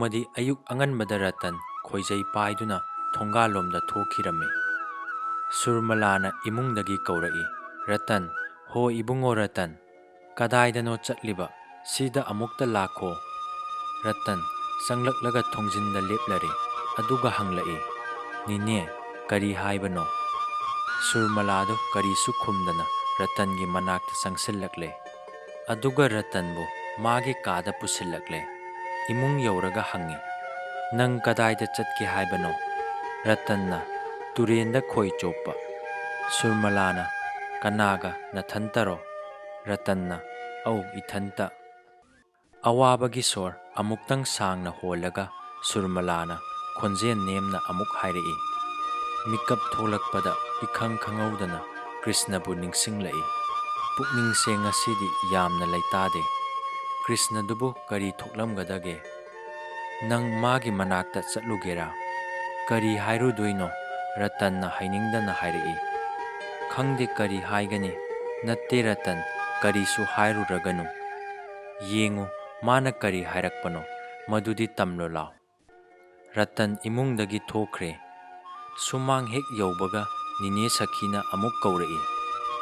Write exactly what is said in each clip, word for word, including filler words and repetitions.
ꯅꯣꯡꯃꯗꯤ ꯑꯌꯨꯛ ꯑꯉꯟꯕꯗ ꯔꯇꯟ ꯈꯣꯏꯖꯩ ꯄꯥꯏꯗꯨꯅ ꯊꯣꯡꯒꯥꯜꯂꯣꯝꯗ ꯊꯣꯛꯈꯤꯔꯝꯃꯤ꯫ ꯁꯨꯔꯃꯂꯥꯅ ꯏꯃꯨꯡꯗꯒꯤ ꯀꯧꯔꯛꯏ, "ꯔꯇꯟ, ꯍꯣ ꯏꯕꯨꯡꯉꯣ ꯔꯇꯟ, ꯀꯗꯥꯏꯗꯅꯣ ꯆꯠꯂꯤꯕ? ꯁꯤꯗ ꯑꯃꯨꯛꯇ ꯂꯥꯛꯈꯣ꯫" ꯔꯇꯟ ꯆꯪꯂꯛꯂꯒ ꯊꯣꯡꯖꯤꯟꯗ ꯂꯦꯞꯂꯔꯦ꯫ ꯑꯗꯨꯒ ꯍꯪꯂꯛꯏ, "ꯅꯤꯅꯦ, ꯀꯔꯤ ꯍꯥꯏꯕꯅꯣ?" ꯁꯨꯔꯃꯂꯥꯗꯨ ꯀꯔꯤꯁꯨ ꯈꯨꯝꯗꯅ ꯔꯇꯟꯒꯤ ꯃꯅꯥꯛꯇ ꯆꯪꯁꯤꯜꯂꯛꯂꯦ꯫ ꯑꯗꯨꯒ ꯔꯇꯟꯕꯨ ꯃꯥꯒꯤ ꯀꯥꯗ ꯄꯨꯁꯤꯜꯂꯛꯂꯦ꯫ ꯏꯃꯨꯡ ꯌꯧꯔꯒ ꯍꯪꯉꯤ, "ꯅꯪ ꯀꯗꯥꯏꯗ ꯆꯠꯀꯦ ꯍꯥꯏꯕꯅꯣ?" ꯔꯇꯟꯅ, "ꯇꯨꯔꯦꯟꯗ ꯈꯣꯏ ꯆꯣꯞꯄ꯫" ꯁꯨꯔꯃꯂꯥꯅ, "ꯀꯅꯥꯒ, ꯅꯊꯟꯇꯔꯣ?" ꯔꯇꯟꯅ, "ꯑꯧ, ꯏꯊꯟꯇ꯫" ꯑꯋꯥꯕꯒꯤ ꯁꯣꯔ ꯑꯃꯨꯛꯇꯪ ꯁꯥꯡꯅ ꯍꯣꯜꯂꯒ ꯁꯨꯔꯃꯂꯥꯅ ꯈꯣꯟꯖꯦꯜ ꯅꯦꯝꯅ ꯑꯃꯨꯛ ꯍꯥꯏꯔꯛꯏ꯫ ꯃꯤꯀꯞ ꯊꯣꯛꯂꯛꯄꯗ ꯏꯈꯪ ꯈꯪꯍꯧꯗꯅ ꯀ꯭ꯔꯤꯁꯅꯕꯨ ꯅꯤꯡꯁꯤꯡꯂꯛꯏ꯫ ꯄꯨꯛꯅꯤꯡꯁꯦ ꯉꯁꯤꯗꯤ ꯌꯥꯝꯅ ꯂꯩꯇꯥꯗꯦ꯫ ꯀ꯭ꯔꯤꯁꯅꯗꯨꯕꯨ ꯀꯔꯤ ꯊꯣꯛꯂꯝꯒꯗꯒꯦ? "ꯅꯪ ꯃꯥꯒꯤ ꯃꯅꯥꯛꯇ ꯆꯠꯂꯨꯒꯦꯔꯥ?" "ꯀꯔꯤ ꯍꯥꯏꯔꯨꯗꯣꯏꯅꯣ?" ꯔꯇꯟꯅ ꯍꯥꯏꯅꯤꯡꯗꯅ ꯍꯥꯏꯔꯛꯏ꯫ "ꯈꯪꯗꯦ ꯀꯔꯤ ꯍꯥꯏꯒꯅꯤ꯫" "ꯅꯠꯇꯦ ꯔꯇꯟ, ꯀꯔꯤꯁꯨ ꯍꯥꯏꯔꯨꯔꯒꯅꯨ꯫ ꯌꯦꯡꯉꯨ, ꯃꯥꯅ ꯀꯔꯤ ꯍꯥꯏꯔꯛꯄꯅꯣ, ꯃꯗꯨꯗꯤ ꯇꯝꯂꯣ ꯂꯥꯎ꯫" ꯔꯇꯟ ꯏꯃꯨꯡꯗꯒꯤ ꯊꯣꯛꯈ꯭ꯔꯦ꯫ ꯁꯨꯃꯥꯡ ꯍꯦꯛ ꯌꯧꯕꯒ ꯅꯤꯅꯦ ꯁꯈꯤꯅ ꯑꯃꯨꯛ ꯀꯧꯔꯛꯏ,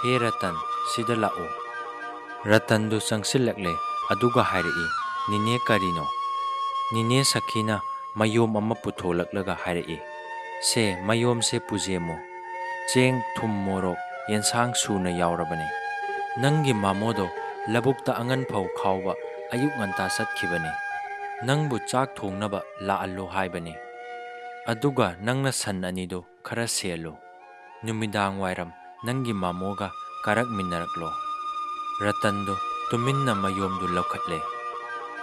"ꯍꯦ ꯔꯇꯟ, ꯁꯤꯗ ꯂꯥꯛꯎ꯫" ꯔꯇꯟꯗꯨ ꯆꯪꯁꯤꯜꯂꯛꯂꯦ, ꯑꯗꯨꯒ ꯍꯥꯏꯔꯛꯏ, "ꯅꯤꯅꯦ, ꯀꯔꯤꯅꯣ?" ꯅꯤꯅꯦ ꯁꯈꯤꯅ ꯃꯌꯣꯝ ꯑꯃ ꯄꯨꯊꯣꯛꯂꯛꯂꯒ ꯍꯥꯏꯔꯛꯏ, "ꯁꯦ, ꯃꯌꯣꯝꯁꯦ ꯄꯨꯖꯦꯝꯃꯨ꯫ ꯆꯦꯡ, ꯊꯨꯝ, ꯃꯣꯔꯣꯛ, ꯌꯦꯟꯁꯥꯡ ꯁꯨꯅ ꯌꯥꯎꯔꯕꯅꯤ꯫ ꯅꯪꯒꯤ ꯃꯥꯃꯣꯗꯣ ꯂꯧꯕꯨꯛꯇ ꯑꯉꯟ ꯐꯧ ꯈꯥꯎꯕ ꯑꯌꯨꯛ ꯉꯟꯇꯥ ꯆꯠꯈꯤꯕꯅꯤ꯫ ꯅꯪꯕꯨ ꯆꯥꯛ ꯊꯣꯡꯅꯕ ꯂꯥꯛꯍꯜꯂꯨ ꯍꯥꯏꯕꯅꯤ꯫ ꯑꯗꯨꯒ ꯅꯪꯅ ꯁꯟ ꯑꯅꯤꯗꯨ ꯈꯔ ꯁꯦꯜꯂꯨ꯫ ꯅꯨꯃꯤꯗꯥꯡ ꯋꯥꯏꯔꯝ ꯅꯪꯒꯤ ꯃꯥꯃꯣꯒ ꯀꯥꯔꯛꯃꯤꯟꯅꯔꯛꯂꯣ꯫" ꯔꯇꯟꯗꯨ ꯇꯨꯃꯤꯟꯅ ꯃꯌꯣꯝꯗꯨ ꯂꯧꯈꯠꯂꯦ꯫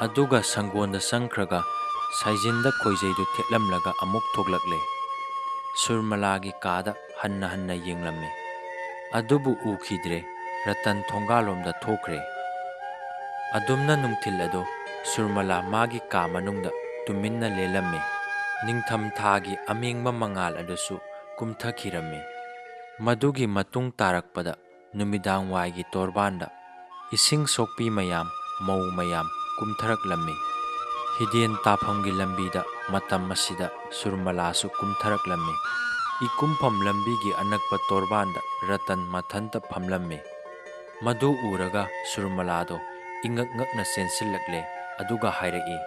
ꯑꯗꯨꯒ ꯁꯪꯒꯣꯟꯗ ꯆꯪꯈ꯭ꯔꯒ ꯁꯥꯏꯖꯤꯟꯗ ꯈꯣꯏꯖꯩꯗꯨ ꯊꯦꯠꯂꯝꯂꯒ ꯑꯃꯨꯛ ꯊꯣꯛꯂꯛꯂꯦ꯫ ꯁꯨꯔꯃꯂꯥꯒꯤ ꯀꯥꯗ ꯍꯟꯅ ꯍꯟꯅ ꯌꯦꯡꯂꯝꯃꯤ꯫ ꯑꯗꯨꯕꯨ ꯎꯈꯤꯗ꯭ꯔꯦ꯫ ꯔꯇꯟ ꯊꯣꯡꯒꯥꯜꯂꯣꯝꯗ ꯊꯣꯛꯈ꯭ꯔꯦ꯫ ꯑꯗꯨꯝꯅ ꯅꯨꯡꯊꯤꯜ ꯑꯗꯨ ꯁꯨꯔꯃꯂꯥ ꯃꯥꯒꯤ ꯀꯥ ꯃꯅꯨꯡꯗ ꯇꯨꯃꯤꯟꯅ ꯂꯦꯜꯂꯝꯃꯤ꯫ ꯅꯤꯡꯊꯝ ꯊꯥꯒꯤ ꯑꯃꯦꯡꯕ ꯃꯉꯥꯜ ꯑꯗꯨꯁꯨ ꯀꯨꯝꯊꯈꯤꯔꯝꯃꯤ꯫ ꯃꯗꯨꯒꯤ ꯃꯇꯨꯡ ꯇꯥꯔꯛꯄꯗ ꯅꯨꯃꯤꯗꯥꯡ ꯋꯥꯏꯒꯤ ꯇꯣꯔꯕꯥꯟꯗ ꯏꯁꯤꯡ ꯁꯣꯛꯄꯤ ꯃꯌꯥꯝ, ꯃꯧ ꯃꯌꯥꯝ ꯀꯨꯝꯊꯔꯛꯂꯝꯃꯤ꯫ ꯍꯤꯗꯦꯟ ꯇꯥꯐꯝꯒꯤ ꯂꯝꯕꯤꯗ ꯃꯇꯝ ꯑꯁꯤꯗ ꯁꯨꯔꯃꯂꯥꯁꯨ ꯀꯨꯝꯊꯔꯛꯂꯝꯃꯤ꯫ ꯏꯀꯨꯝꯐꯝ ꯂꯝꯕꯤꯒꯤ ꯑꯅꯛꯄ ꯇꯣꯔꯕꯥꯟꯗ ꯔꯇꯟ ꯃꯊꯟꯇ ꯐꯝꯂꯝꯃꯤ꯫ ꯃꯗꯨ ꯎꯔꯒ ꯁꯨꯔꯃꯂꯥꯗꯣ ꯏꯉꯛ ꯉꯛꯅ ꯆꯦꯟꯁꯤꯜꯂꯛꯂꯦ, ꯑꯗꯨꯒ ꯍꯥꯏꯔꯛꯏ,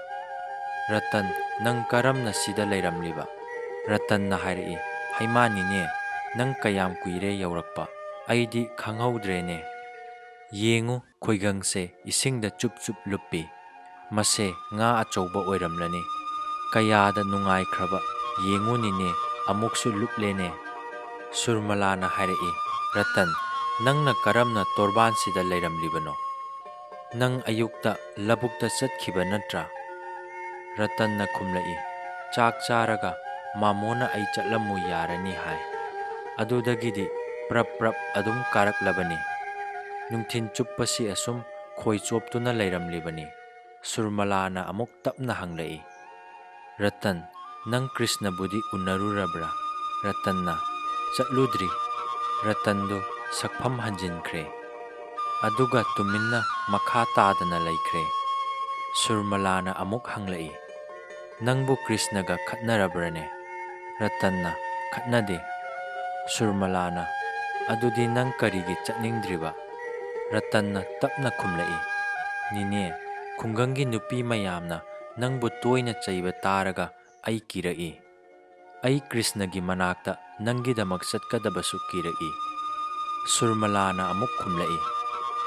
"ꯔꯇꯟ, ꯅꯪ ꯀꯔꯝꯅ ꯁꯤꯗ ꯂꯩꯔꯝꯂꯤꯕ?" ꯔꯇꯟꯅ ꯍꯥꯏꯔꯛꯏ, "ꯍꯩꯃꯥ ꯅꯤꯅꯦ, ꯅꯪ ꯀꯌꯥꯝ ꯀꯨꯏꯔꯦ ꯌꯧꯔꯛꯄ? ꯑꯩꯗꯤ ꯈꯪꯍꯧꯗ꯭ꯔꯦꯅꯦ꯫ ꯌꯦꯡꯉꯨ, ꯈꯣꯏꯒꯪꯁꯦ ꯏꯁꯤꯡꯗ ꯆꯨꯞ ꯆꯨꯞ ꯂꯨꯞꯄꯤ꯫ ꯃꯁꯦ ꯉꯥ ꯑꯆꯧꯕ ꯑꯣꯏꯔꯝꯂꯅꯤ꯫ ꯀꯌꯥꯗ ꯅꯨꯡꯉꯥꯏꯈ꯭ꯔꯕ, ꯌꯦꯡꯉꯨꯅꯤꯅꯦ, ꯑꯃꯨꯛꯁꯨ ꯂꯨꯞꯂꯦꯅꯦ꯫" ꯁꯨꯔꯃꯂꯥꯅ ꯍꯥꯏꯔꯛꯏ, "ꯔꯇꯟ, ꯅꯪꯅ ꯀꯔꯝꯅ ꯇꯣꯔꯕꯥꯟꯁꯤꯗ ꯂꯩꯔꯝꯂꯤꯕꯅꯣ? ꯅꯪ ꯑꯌꯨꯛꯇ ꯂꯧꯕꯨꯛꯇ ꯆꯠꯈꯤꯕ ꯅꯠꯇ꯭ꯔꯥ?" ꯔꯇꯟꯅ ꯈꯨꯝꯂꯛꯏ, "ꯆꯥꯛ ꯆꯥꯔꯒ ꯃꯥꯃꯣꯅ ꯑꯩ ꯆꯠꯂꯝꯃꯨ ꯌꯥꯔꯅꯤ ꯍꯥꯏ꯫ ꯑꯗꯨꯗꯒꯤꯗꯤ ꯄ꯭ꯔꯞ ꯄ꯭ꯔꯞ ꯑꯗꯨꯝ ꯀꯥꯔꯛꯂꯕꯅꯤ꯫ ꯅꯨꯡꯊꯤꯟ ꯆꯨꯞꯄꯁꯤ ꯑꯁꯨꯝ ꯈꯣꯏ ꯆꯣꯞꯇꯨꯅ ꯂꯩꯔꯝꯂꯤꯕꯅꯤ꯫" ꯁꯨꯔꯃꯂꯥꯅ ꯑꯃꯨꯛ ꯇꯞꯅ ꯍꯪꯂꯛꯏ, "ꯔꯇꯟ, ꯅꯪ ꯀ꯭ꯔꯤꯁꯅꯕꯨꯗꯤ ꯎꯅꯔꯨꯔꯕ꯭ꯔꯥ?" ꯔꯇꯟꯅ, "ꯆꯠꯂꯨꯗ꯭ꯔꯤ꯫" ꯔꯇꯟꯗꯨ ꯁꯛꯐꯝ ꯍꯟꯖꯤꯟꯈ꯭ꯔꯦ꯫ ꯑꯗꯨꯒ ꯇꯨꯃꯤꯟꯅ ꯃꯈꯥ ꯇꯥꯗꯅ ꯂꯩꯈ꯭ꯔꯦ꯫ ꯁꯨꯔꯃꯂꯥꯅ ꯑꯃꯨꯛ ꯍꯪꯂꯛꯏ, "ꯅꯪꯕꯨ ꯀ꯭ꯔꯤꯁꯅꯒ ꯈꯠꯅꯔꯕ꯭ꯔꯅꯦ?" ꯔꯇꯟꯅ, "ꯈꯠꯅꯗꯦ꯫" ꯁꯨꯔꯃꯂꯥꯅ, "ꯑꯗꯨꯗꯤ ꯅꯪ ꯀꯔꯤꯒꯤ ꯆꯠꯅꯤꯡꯗ꯭ꯔꯤꯕ?" ꯔꯇꯟꯅ ꯇꯞꯅ ꯈꯨꯝꯂꯛꯏ, "ꯅꯤꯅꯦ, ꯈꯨꯡꯒꯪꯒꯤ ꯅꯨꯄꯤ ꯃꯌꯥꯝꯅ ꯅꯪꯕꯨ ꯇꯣꯏꯅ ꯆꯩꯕ ꯇꯥꯔꯒ ꯑꯩ ꯀꯤꯔꯛꯏ꯫ ꯑꯩ ꯀ꯭ꯔꯤꯁꯅꯒꯤ ꯃꯅꯥꯛꯇ ꯅꯪꯒꯤꯗꯃꯛ ꯆꯠꯀꯗꯕꯁꯨ ꯀꯤꯔꯛꯏ꯫" ꯁꯨꯔꯃꯂꯥꯅ ꯑꯃꯨꯛ ꯈꯨꯝꯂꯛꯏ,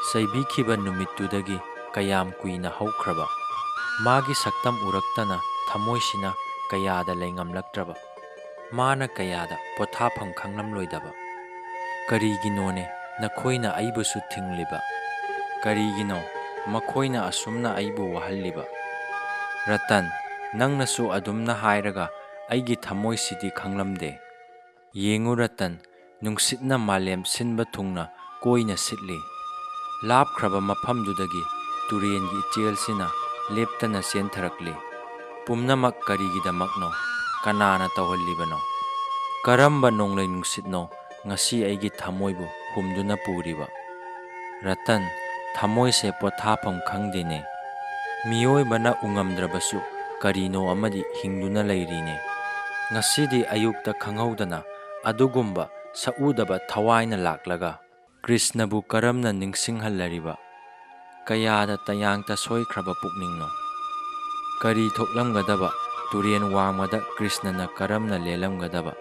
"ꯆꯩꯕꯤꯈꯤꯕ ꯅꯨꯃꯤꯠꯇꯨꯗꯒꯤ ꯀꯌꯥꯝ ꯀꯨꯏꯅ ꯍꯧꯈ꯭ꯔꯕ? ꯃꯥꯒꯤ ꯁꯛꯇꯝ ꯎꯔꯛꯇꯅ ꯊꯃꯣꯏꯁꯤꯅ ꯀꯌꯥꯗ ꯂꯩꯉꯝꯂꯛꯇ꯭ꯔꯕ? ꯃꯥꯅ ꯀꯌꯥꯗ ꯄꯣꯊꯥꯐꯝ ꯈꯪꯂꯝꯂꯣꯏꯗꯕ? ꯀꯔꯤꯒꯤꯅꯣꯅꯦ ꯅꯈꯣꯏꯅ ꯑꯩꯕꯨꯁꯨ ꯊꯤꯡꯂꯤꯕ? ꯀꯔꯤꯒꯤꯅꯣ ꯃꯈꯣꯏꯅ ꯑꯁꯨꯝꯅ ꯑꯩꯕꯨ ꯋꯥꯍꯜꯂꯤꯕ? ꯔꯇꯟ, ꯅꯪꯅꯁꯨ ꯑꯗꯨꯝꯅ ꯍꯥꯏꯔꯒ ꯑꯩꯒꯤ ꯊꯃꯣꯏꯁꯤꯗꯤ ꯈꯪꯂꯝꯗꯦ꯫ ꯌꯦꯡꯉꯨ ꯔꯇꯟ, ꯅꯨꯡꯁꯤꯠꯅ ꯃꯥꯂꯦꯝ ꯁꯤꯟꯕ ꯊꯨꯡꯅ ꯀꯣꯏꯅ ꯁꯤꯠꯂꯤ꯫ ꯂꯥꯞꯈ꯭ꯔꯕ ꯃꯐꯝꯗꯨꯗꯒꯤ ꯇꯨꯔꯦꯟꯒꯤ ꯏꯆꯦꯜꯁꯤꯅ ꯂꯦꯞꯇꯅ ꯆꯦꯟꯊꯔꯛꯂꯤ꯫ ꯄꯨꯝꯅꯃꯛ ꯀꯔꯤꯒꯤꯗꯃꯛꯅꯣ? ꯀꯅꯥꯅ ꯇꯧꯍꯜꯂꯤꯕꯅꯣ? ꯀꯔꯝꯕ ꯅꯣꯡꯂꯩ ꯅꯨꯡꯁꯤꯠꯅꯣ ꯉꯁꯤ ꯑꯩꯒꯤ ꯊꯃꯣꯏꯕꯨ ꯍꯨꯝꯗꯨꯅ ꯄꯨꯔꯤꯕ? ꯔꯇꯟ, ꯊꯃꯣꯏꯁꯦ ꯄꯣꯊꯥꯐꯝ ꯈꯪꯗꯦꯅꯦ꯫ ꯃꯤꯑꯣꯏꯕꯅ ꯎꯉꯝꯗ꯭ꯔꯕꯁꯨ ꯀꯔꯤꯅꯣ ꯑꯃꯗꯤ ꯍꯤꯡꯗꯨꯅ ꯂꯩꯔꯤꯅꯦ꯫ ꯉꯁꯤꯗꯤ ꯑꯌꯨꯛꯇ ꯈꯪꯍꯧꯗꯅ ꯑꯗꯨꯒꯨꯝꯕ ꯁꯛꯎꯗꯕ ꯊꯋꯥꯏꯅ ꯂꯥꯛꯂꯒ ꯀ꯭ꯔꯤꯁꯅꯕꯨ ꯀꯔꯝꯅ ꯅꯤꯡꯁꯤꯡꯍꯜꯂꯔꯤꯕ? ꯀꯌꯥꯗ ꯇꯌꯥꯡꯇ ꯁꯣꯏꯈ꯭ꯔꯕ ꯄꯨꯛꯅꯤꯡꯅꯣ? ꯀꯔꯤ ꯊꯣꯛꯂꯝꯒꯗꯕ? ꯇꯨꯔꯦꯟ ꯋꯥꯡꯃꯗ ꯀ꯭ꯔꯤꯁꯅꯅ ꯀꯔꯝꯅ ꯂꯦꯜꯂꯝꯒꯗꯕ?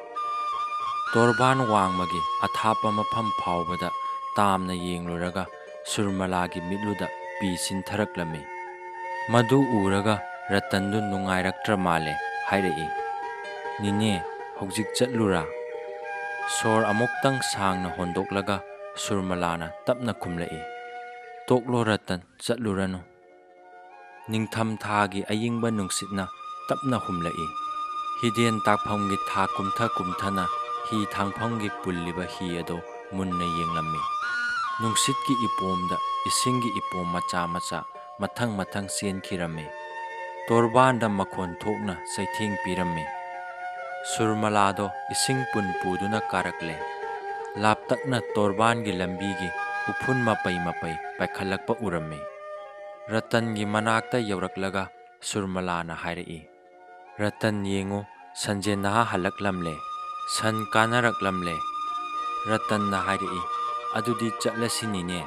ꯇꯣꯔꯕꯥꯟ ꯋꯥꯡꯃꯒꯤ ꯑꯊꯥꯞꯄ ꯃꯐꯝ ꯐꯥꯎꯕꯗ ꯇꯥꯝꯅ ꯌꯦꯡꯂꯨꯔꯒ ꯁꯨꯔꯃꯂꯥꯒꯤ ꯃꯤꯠꯂꯨꯗ ꯄꯤ ꯆꯤꯟꯊꯔꯛꯂꯝꯃꯤ꯫ ꯃꯗꯨ ꯎꯔꯒ ꯔꯇꯟꯗꯨ ꯅꯨꯡꯉꯥꯏꯔꯛꯇ꯭ꯔ ꯃꯥꯜꯂꯦ ꯍꯥꯏꯔꯛꯏ꯫ "ꯅꯤꯅꯦ, ꯍꯧꯖꯤꯛ ꯆꯠꯂꯨꯔꯥ?" ꯁꯣꯔ ꯑꯃꯨꯛꯇꯪ ꯁꯥꯡꯅ ꯍꯣꯟꯗꯣꯛꯂꯒ ꯁꯨꯔꯃꯂꯥꯅ ꯇꯞꯅ ꯈꯨꯝꯂꯛꯏ꯫ "ꯇꯣꯛꯂꯣ ꯔꯇꯟ, ꯆꯠꯂꯨꯔꯅꯨ꯫" ꯅꯤꯡꯊꯝ ꯊꯥꯒꯤ ꯑꯏꯪꯕ ꯅꯨꯡꯁꯤꯠꯅ ꯇꯞꯅ ꯍꯨꯝꯂꯛꯏ꯫ ꯍꯤꯗꯦꯟ ꯇꯥꯛꯐꯝꯒꯤ ꯊꯥ ꯀꯨꯝꯊ ꯀꯨꯝꯊꯅ ꯍꯤ ꯊꯥꯡꯐꯝꯒꯤ ꯄꯨꯜꯂꯤꯕ ꯍꯤ ꯑꯗꯨ ꯃꯨꯟꯅ ꯌꯦꯡꯂꯝꯃꯤ꯫ ꯅꯨꯡꯁꯤꯠꯀꯤ ꯏꯄꯣꯝꯗ ꯏꯁꯤꯡꯒꯤ ꯏꯄꯣꯝ ꯃꯆꯥ ꯃꯆꯥ ꯃꯊꯪ ꯃꯊꯪ ꯆꯦꯟꯈꯤꯔꯝꯃꯤ꯫ ꯇꯣꯔꯕꯥꯟꯗ ꯃꯈꯣꯟ ꯊꯣꯛꯅ ꯆꯩꯊꯦꯡ ꯄꯤꯔꯝꯃꯤ꯫ ꯁꯨꯔꯃꯂꯥꯗꯣ ꯏꯁꯤꯡ ꯄꯨꯟ ꯄꯨꯗꯨꯅ ꯀꯥꯔꯛꯂꯦ꯫ ꯂꯥꯞꯇꯛꯅ ꯇꯣꯔꯕꯥꯟꯒꯤ ꯂꯝꯕꯤꯒꯤ ꯎꯐꯨꯟ ꯃꯄꯩ ꯃꯄꯩ ꯄꯥꯏꯈꯠꯂꯛꯄ ꯎꯔꯝꯃꯤ꯫ ꯔꯇꯟꯒꯤ ꯃꯅꯥꯛꯇ ꯌꯧꯔꯛꯂꯒ ꯁꯨꯔꯃꯂꯥꯅ ꯍꯥꯏꯔꯛꯏ, "ꯔꯇꯟ, ꯌꯦꯡꯉꯨ, ꯁꯟꯖꯦꯟꯅꯍꯥ ꯍꯜꯂꯛꯂꯝꯂꯦ, ꯁꯟ ꯀꯥꯅꯔꯛꯂꯝꯂꯦ꯫" ꯔꯇꯟꯅ ꯍꯥꯏꯔꯛꯏ, "ꯑꯗꯨꯗꯤ ꯆꯠꯂꯁꯤꯅꯤꯅꯦ꯫"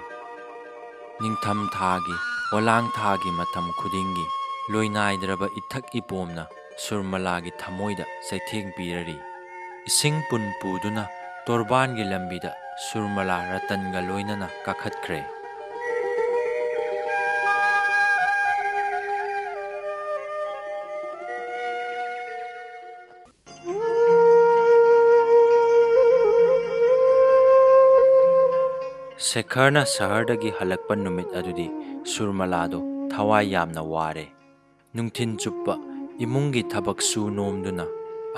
ꯅꯤꯡꯊꯝ ꯊꯥꯒꯤ, ꯑꯣꯂꯥꯡ ꯊꯥꯒꯤ ꯃꯇꯝ ꯈꯨꯗꯤꯡꯒꯤ ꯂꯣꯏꯅꯥꯏꯗ꯭ꯔꯕ ꯏꯊꯛ ꯏꯄꯣꯝꯅ ꯁꯨꯔꯃꯂꯥꯒꯤ ꯊꯃꯣꯏꯗ ꯆꯩꯊꯦꯡ ꯄꯤꯔꯔꯤ꯫ ꯏꯁꯤꯡ ꯄꯨꯟ ꯄꯨꯗꯨꯅ ꯇꯣꯔꯕꯥꯟꯒꯤ ꯂꯝꯕꯤꯗ ꯁꯨꯔꯃꯂꯥ ꯔꯇꯟꯒ ꯂꯣꯏꯅꯅ ꯀꯥꯈꯠꯈ꯭ꯔꯦ꯫ ꯁꯦꯈꯔꯅ ꯁꯍꯔꯗꯒꯤ ꯍꯜꯂꯛꯄ ꯅꯨꯃꯤꯠ ꯑꯗꯨꯗꯤ ꯁꯨꯔꯃꯂꯥꯗꯣ ꯊꯋꯥꯏ ꯌꯥꯝꯅ ꯋꯥꯔꯦ꯫ ꯅꯨꯡꯊꯤꯟ ꯆꯨꯞꯄ ꯏꯃꯨꯡꯒꯤ ꯊꯕꯛ ꯁꯨ ꯅꯣꯝꯗꯨꯅ,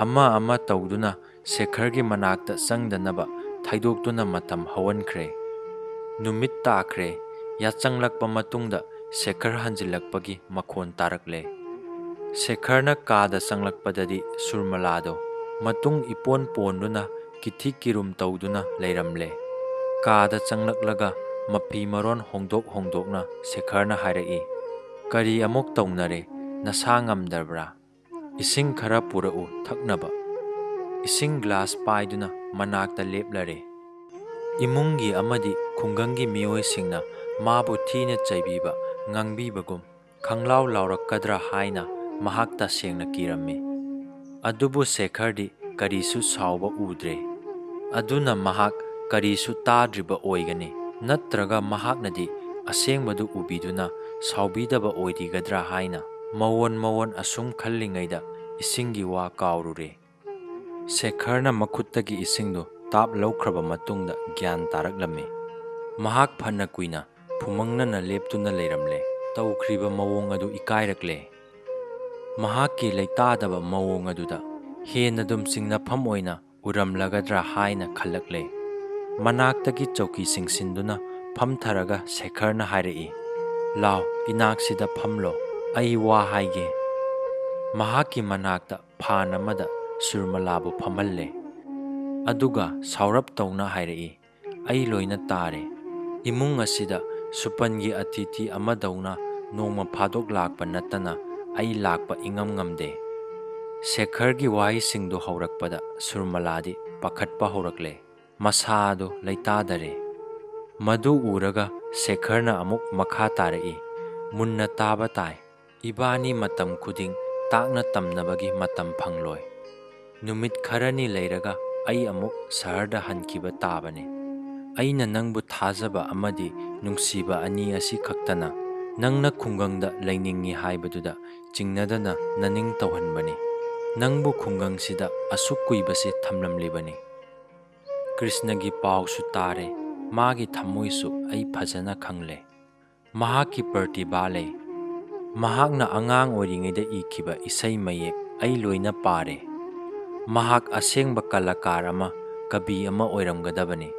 ꯑꯃ ꯑꯃ ꯇꯧꯗꯨꯅ ꯁꯦꯈꯔꯒꯤ ꯃꯅꯥꯛꯇ ꯆꯪꯗꯅꯕ ꯊꯩꯗꯣꯛꯇꯨꯅ ꯃꯇꯝ ꯍꯧꯍꯟꯈ꯭ꯔꯦ꯫ ꯅꯨꯃꯤꯠ ꯇꯥꯈ꯭ꯔꯦ꯫ ꯌꯥꯆꯪꯂꯛꯄ ꯃꯇꯨꯡꯗ ꯁꯦꯈꯔ ꯍꯟꯖꯤꯜꯂꯛꯄꯒꯤ ꯃꯈꯣꯟ ꯇꯥꯔꯛꯂꯦ꯫ ꯁꯦꯈꯔꯅ ꯀꯥꯗ ꯆꯪꯂꯛꯄꯗꯗꯤ ꯁꯨꯔꯃꯂꯥꯗꯣ ꯃꯇꯨꯡ ꯏꯄꯣꯟ ꯄꯣꯟꯗꯨꯅ ꯀꯤꯊꯤ ꯀꯤꯔꯨꯝ ꯇꯧꯗꯨꯅ ꯂꯩꯔꯝꯂꯦ꯫ ꯀꯥꯗ ꯆꯪꯂꯛꯂꯒ ꯃꯐꯤ ꯃꯔꯣꯟ ꯍꯣꯡꯗꯣꯛ ꯍꯣꯡꯗꯣꯛꯅ ꯁꯦꯈꯔꯅ ꯍꯥꯏꯔꯛꯏ, "ꯀꯔꯤ ꯑꯃꯨꯛ ꯇꯧꯅꯔꯦ? ꯅꯁꯥ ꯉꯝꯗꯕ꯭ꯔꯥ? ꯏꯁꯤꯡ ꯈꯔ ꯄꯨꯔꯛꯎ ꯊꯛꯅꯕ꯫" ꯏꯁꯤꯡ ꯒ꯭ꯂꯥꯁ ꯄꯥꯏꯗꯨꯅ ꯃꯅꯥꯛꯇ ꯂꯦꯞꯂꯔꯦ꯫ ꯏꯃꯨꯡꯒꯤ ꯑꯃꯗꯤ ꯈꯨꯡꯒꯪꯒꯤ ꯃꯤꯑꯣꯏꯁꯤꯡꯅ ꯃꯥꯕꯨ ꯊꯤꯅ ꯆꯩꯕꯤꯕ, ꯉꯥꯡꯕꯤꯕꯒꯨꯝ ꯈꯪꯂꯥꯎ ꯂꯥꯎꯔꯛꯀꯗ꯭ꯔꯥ ꯍꯥꯏꯅ ꯃꯍꯥꯛ ꯇꯁꯦꯡꯅ ꯀꯤꯔꯝꯃꯤ꯫ ꯑꯗꯨꯕꯨ ꯁꯦꯈꯔꯗꯤ ꯀꯔꯤꯁꯨ ꯁꯥꯎꯕ ꯎꯗ꯭ꯔꯦ꯫ ꯑꯗꯨꯅ ꯃꯍꯥꯛ ꯀꯔꯤꯁꯨ ꯇꯥꯗ꯭ꯔꯤꯕ ꯑꯣꯏꯒꯅꯤ, ꯅꯠꯇ꯭ꯔꯒ ꯃꯍꯥꯛꯅꯗꯤ ꯑꯁꯦꯡꯕꯗꯨ ꯎꯕꯤꯗꯨꯅ ꯁꯥꯎꯕꯤꯗꯕ ꯑꯣꯏꯔꯤꯒꯗ꯭ꯔꯥ ꯍꯥꯏꯅ ꯃꯋꯣꯟ ꯃꯋꯣꯟ ꯑꯁꯨꯝ ꯈꯜꯂꯤꯉꯩꯗ ꯏꯁꯤꯡꯒꯤ ꯋꯥ ꯀꯥꯎꯔꯨꯔꯦ꯫ ꯁꯦꯈꯔꯅ ꯃꯈꯨꯠꯇꯒꯤ ꯏꯁꯤꯡꯗꯨ ꯇꯥꯞ ꯂꯧꯈ꯭ꯔꯕ ꯃꯇꯨꯡꯗ ꯒ꯭ꯌꯥꯟ ꯇꯥꯔꯛꯂꯝꯃꯤ꯫ ꯃꯍꯥꯛ ꯐꯅ ꯀꯨꯏꯅ ꯐꯨꯃꯪꯅꯅ ꯂꯦꯞꯇꯨꯅ ꯂꯩꯔꯝꯂꯦ꯫ ꯇꯧꯈ꯭ꯔꯤꯕ ꯃꯑꯣꯡ ꯑꯗꯨ ꯏꯀꯥꯏꯔꯛꯂꯦ꯫ ꯃꯍꯥꯛꯀꯤ ꯂꯩꯇꯥꯗꯕ ꯃꯑꯣꯡ ꯑꯗꯨꯗ ꯍꯦꯟꯅ ꯑꯗꯨꯝ ꯆꯤꯡꯅꯐꯝ ꯑꯣꯏꯅ ꯎꯔꯝꯂꯒꯗ꯭ꯔꯥ ꯍꯥꯏꯅ ꯈꯜꯂꯛꯂꯦ꯫ ꯃꯅꯥꯛꯇꯒꯤ ꯆꯧꯀꯤ ꯆꯤꯡꯁꯤꯟꯗꯨꯅ ꯐꯝꯊꯔꯒ ꯁꯦꯈꯔꯅ ꯍꯥꯏꯔꯛꯏ, "ꯂꯥꯎ, ꯏꯅꯥꯛꯁꯤꯗ ꯐꯝꯂꯣ, ꯑꯩ ꯋꯥ ꯍꯥꯏꯒꯦ꯫" ꯃꯍꯥꯛꯀꯤ ꯃꯅꯥꯛꯇ ꯐꯥꯟ ꯑꯃꯗ ꯁꯨꯔꯃꯂꯥꯕꯨ ꯐꯝꯍꯜꯂꯦ꯫ ꯑꯗꯨꯒ ꯁꯥꯎꯔꯞ ꯇꯧꯅ ꯍꯥꯏꯔꯛꯏ, "ꯑꯩ ꯂꯣꯏꯅ ꯇꯥꯔꯦ꯫ ꯏꯃꯨꯡ ꯑꯁꯤꯗ ꯁꯨꯄꯟꯒꯤ ꯑꯇꯤꯊꯤ ꯑꯃꯗꯧꯅ ꯅꯣꯡꯃ ꯐꯥꯗꯣꯛ ꯂꯥꯛꯄ ꯅꯠꯇꯅ ꯑꯩ ꯂꯥꯛꯄ ꯏꯉꯝ ꯉꯝꯗꯦ꯫" ꯁꯦꯈꯔꯒꯤ ꯋꯥꯍꯩꯁꯤꯡꯗꯨ ꯍꯧꯔꯛꯄꯗ ꯁꯨꯔꯃꯂꯥꯗꯤ ꯄꯥꯈꯠꯄ ꯍꯧꯔꯛꯂꯦ꯫ ꯃꯁꯥ ꯑꯗꯨ ꯂꯩꯇꯥꯗꯔꯦ꯫ ꯃꯗꯨ ꯎꯔꯒ ꯁꯦꯈꯔꯅ ꯑꯃꯨꯛ ꯃꯈꯥ ꯇꯥꯔꯛꯏ, "ꯃꯨꯟꯅ ꯇꯥꯕ ꯇꯥꯏ꯫ ꯏꯕꯥꯅꯤ ꯃꯇꯝ ꯈꯨꯗꯤꯡ ꯇꯥꯛꯅ ꯇꯝꯅꯕꯒꯤ ꯃꯇꯝ ꯐꯪꯂꯣꯏ꯫ ꯅꯨꯃꯤꯠ ꯈꯔꯅꯤ ꯂꯩꯔꯒ ꯑꯩ ꯑꯃꯨꯛ ꯁꯍꯔꯗ ꯍꯟꯈꯤꯕ ꯇꯥꯕꯅꯤ꯫ ꯑꯩꯅ ꯅꯪꯕꯨ ꯊꯥꯖꯕ ꯑꯃꯗꯤ ꯅꯨꯡꯁꯤꯕ ꯑꯅꯤ ꯑꯁꯤ ꯈꯛꯇꯅ ꯅꯪꯅ ꯈꯨꯡꯒꯪꯗ ꯂꯩꯅꯤꯡꯏ ꯍꯥꯏꯕꯗꯨꯗ ꯆꯤꯡꯅꯗꯅ ꯅꯅꯤꯡ ꯇꯧꯍꯟꯕꯅꯤ꯫ ꯅꯪꯕꯨ ꯈꯨꯡꯒꯪꯁꯤꯗ ꯑꯁꯨꯛ ꯀꯨꯏꯕꯁꯤ ꯊꯝꯂꯝꯂꯤꯕꯅꯤ꯫ ꯀ꯭ꯔꯤꯁꯅꯒꯤ ꯄꯥꯎꯁꯨ ꯇꯥꯔꯦ, ꯃꯥꯒꯤ ꯊꯃꯣꯏꯁꯨ ꯑꯩ ꯐꯖꯅ ꯈꯪꯂꯦ꯫ ꯃꯍꯥꯛꯀꯤ ꯄ꯭ꯔꯇꯤꯚꯥ ꯂꯩ꯫ ꯃꯍꯥꯛꯅ ꯑꯉꯥꯡ ꯑꯣꯏꯔꯤꯉꯩꯗ ꯏꯈꯤꯕ ꯏꯁꯩ ꯃꯌꯦꯛ ꯑꯩ ꯂꯣꯏꯅ ꯄꯥꯔꯦ꯫ ꯃꯍꯥꯛ ꯑꯁꯦꯡꯕ ꯀꯂꯥꯀꯥꯔ ꯑꯃ, ꯀꯕꯤ ꯑꯃ ꯑꯣꯏꯔꯝꯒꯗꯕꯅꯤ꯫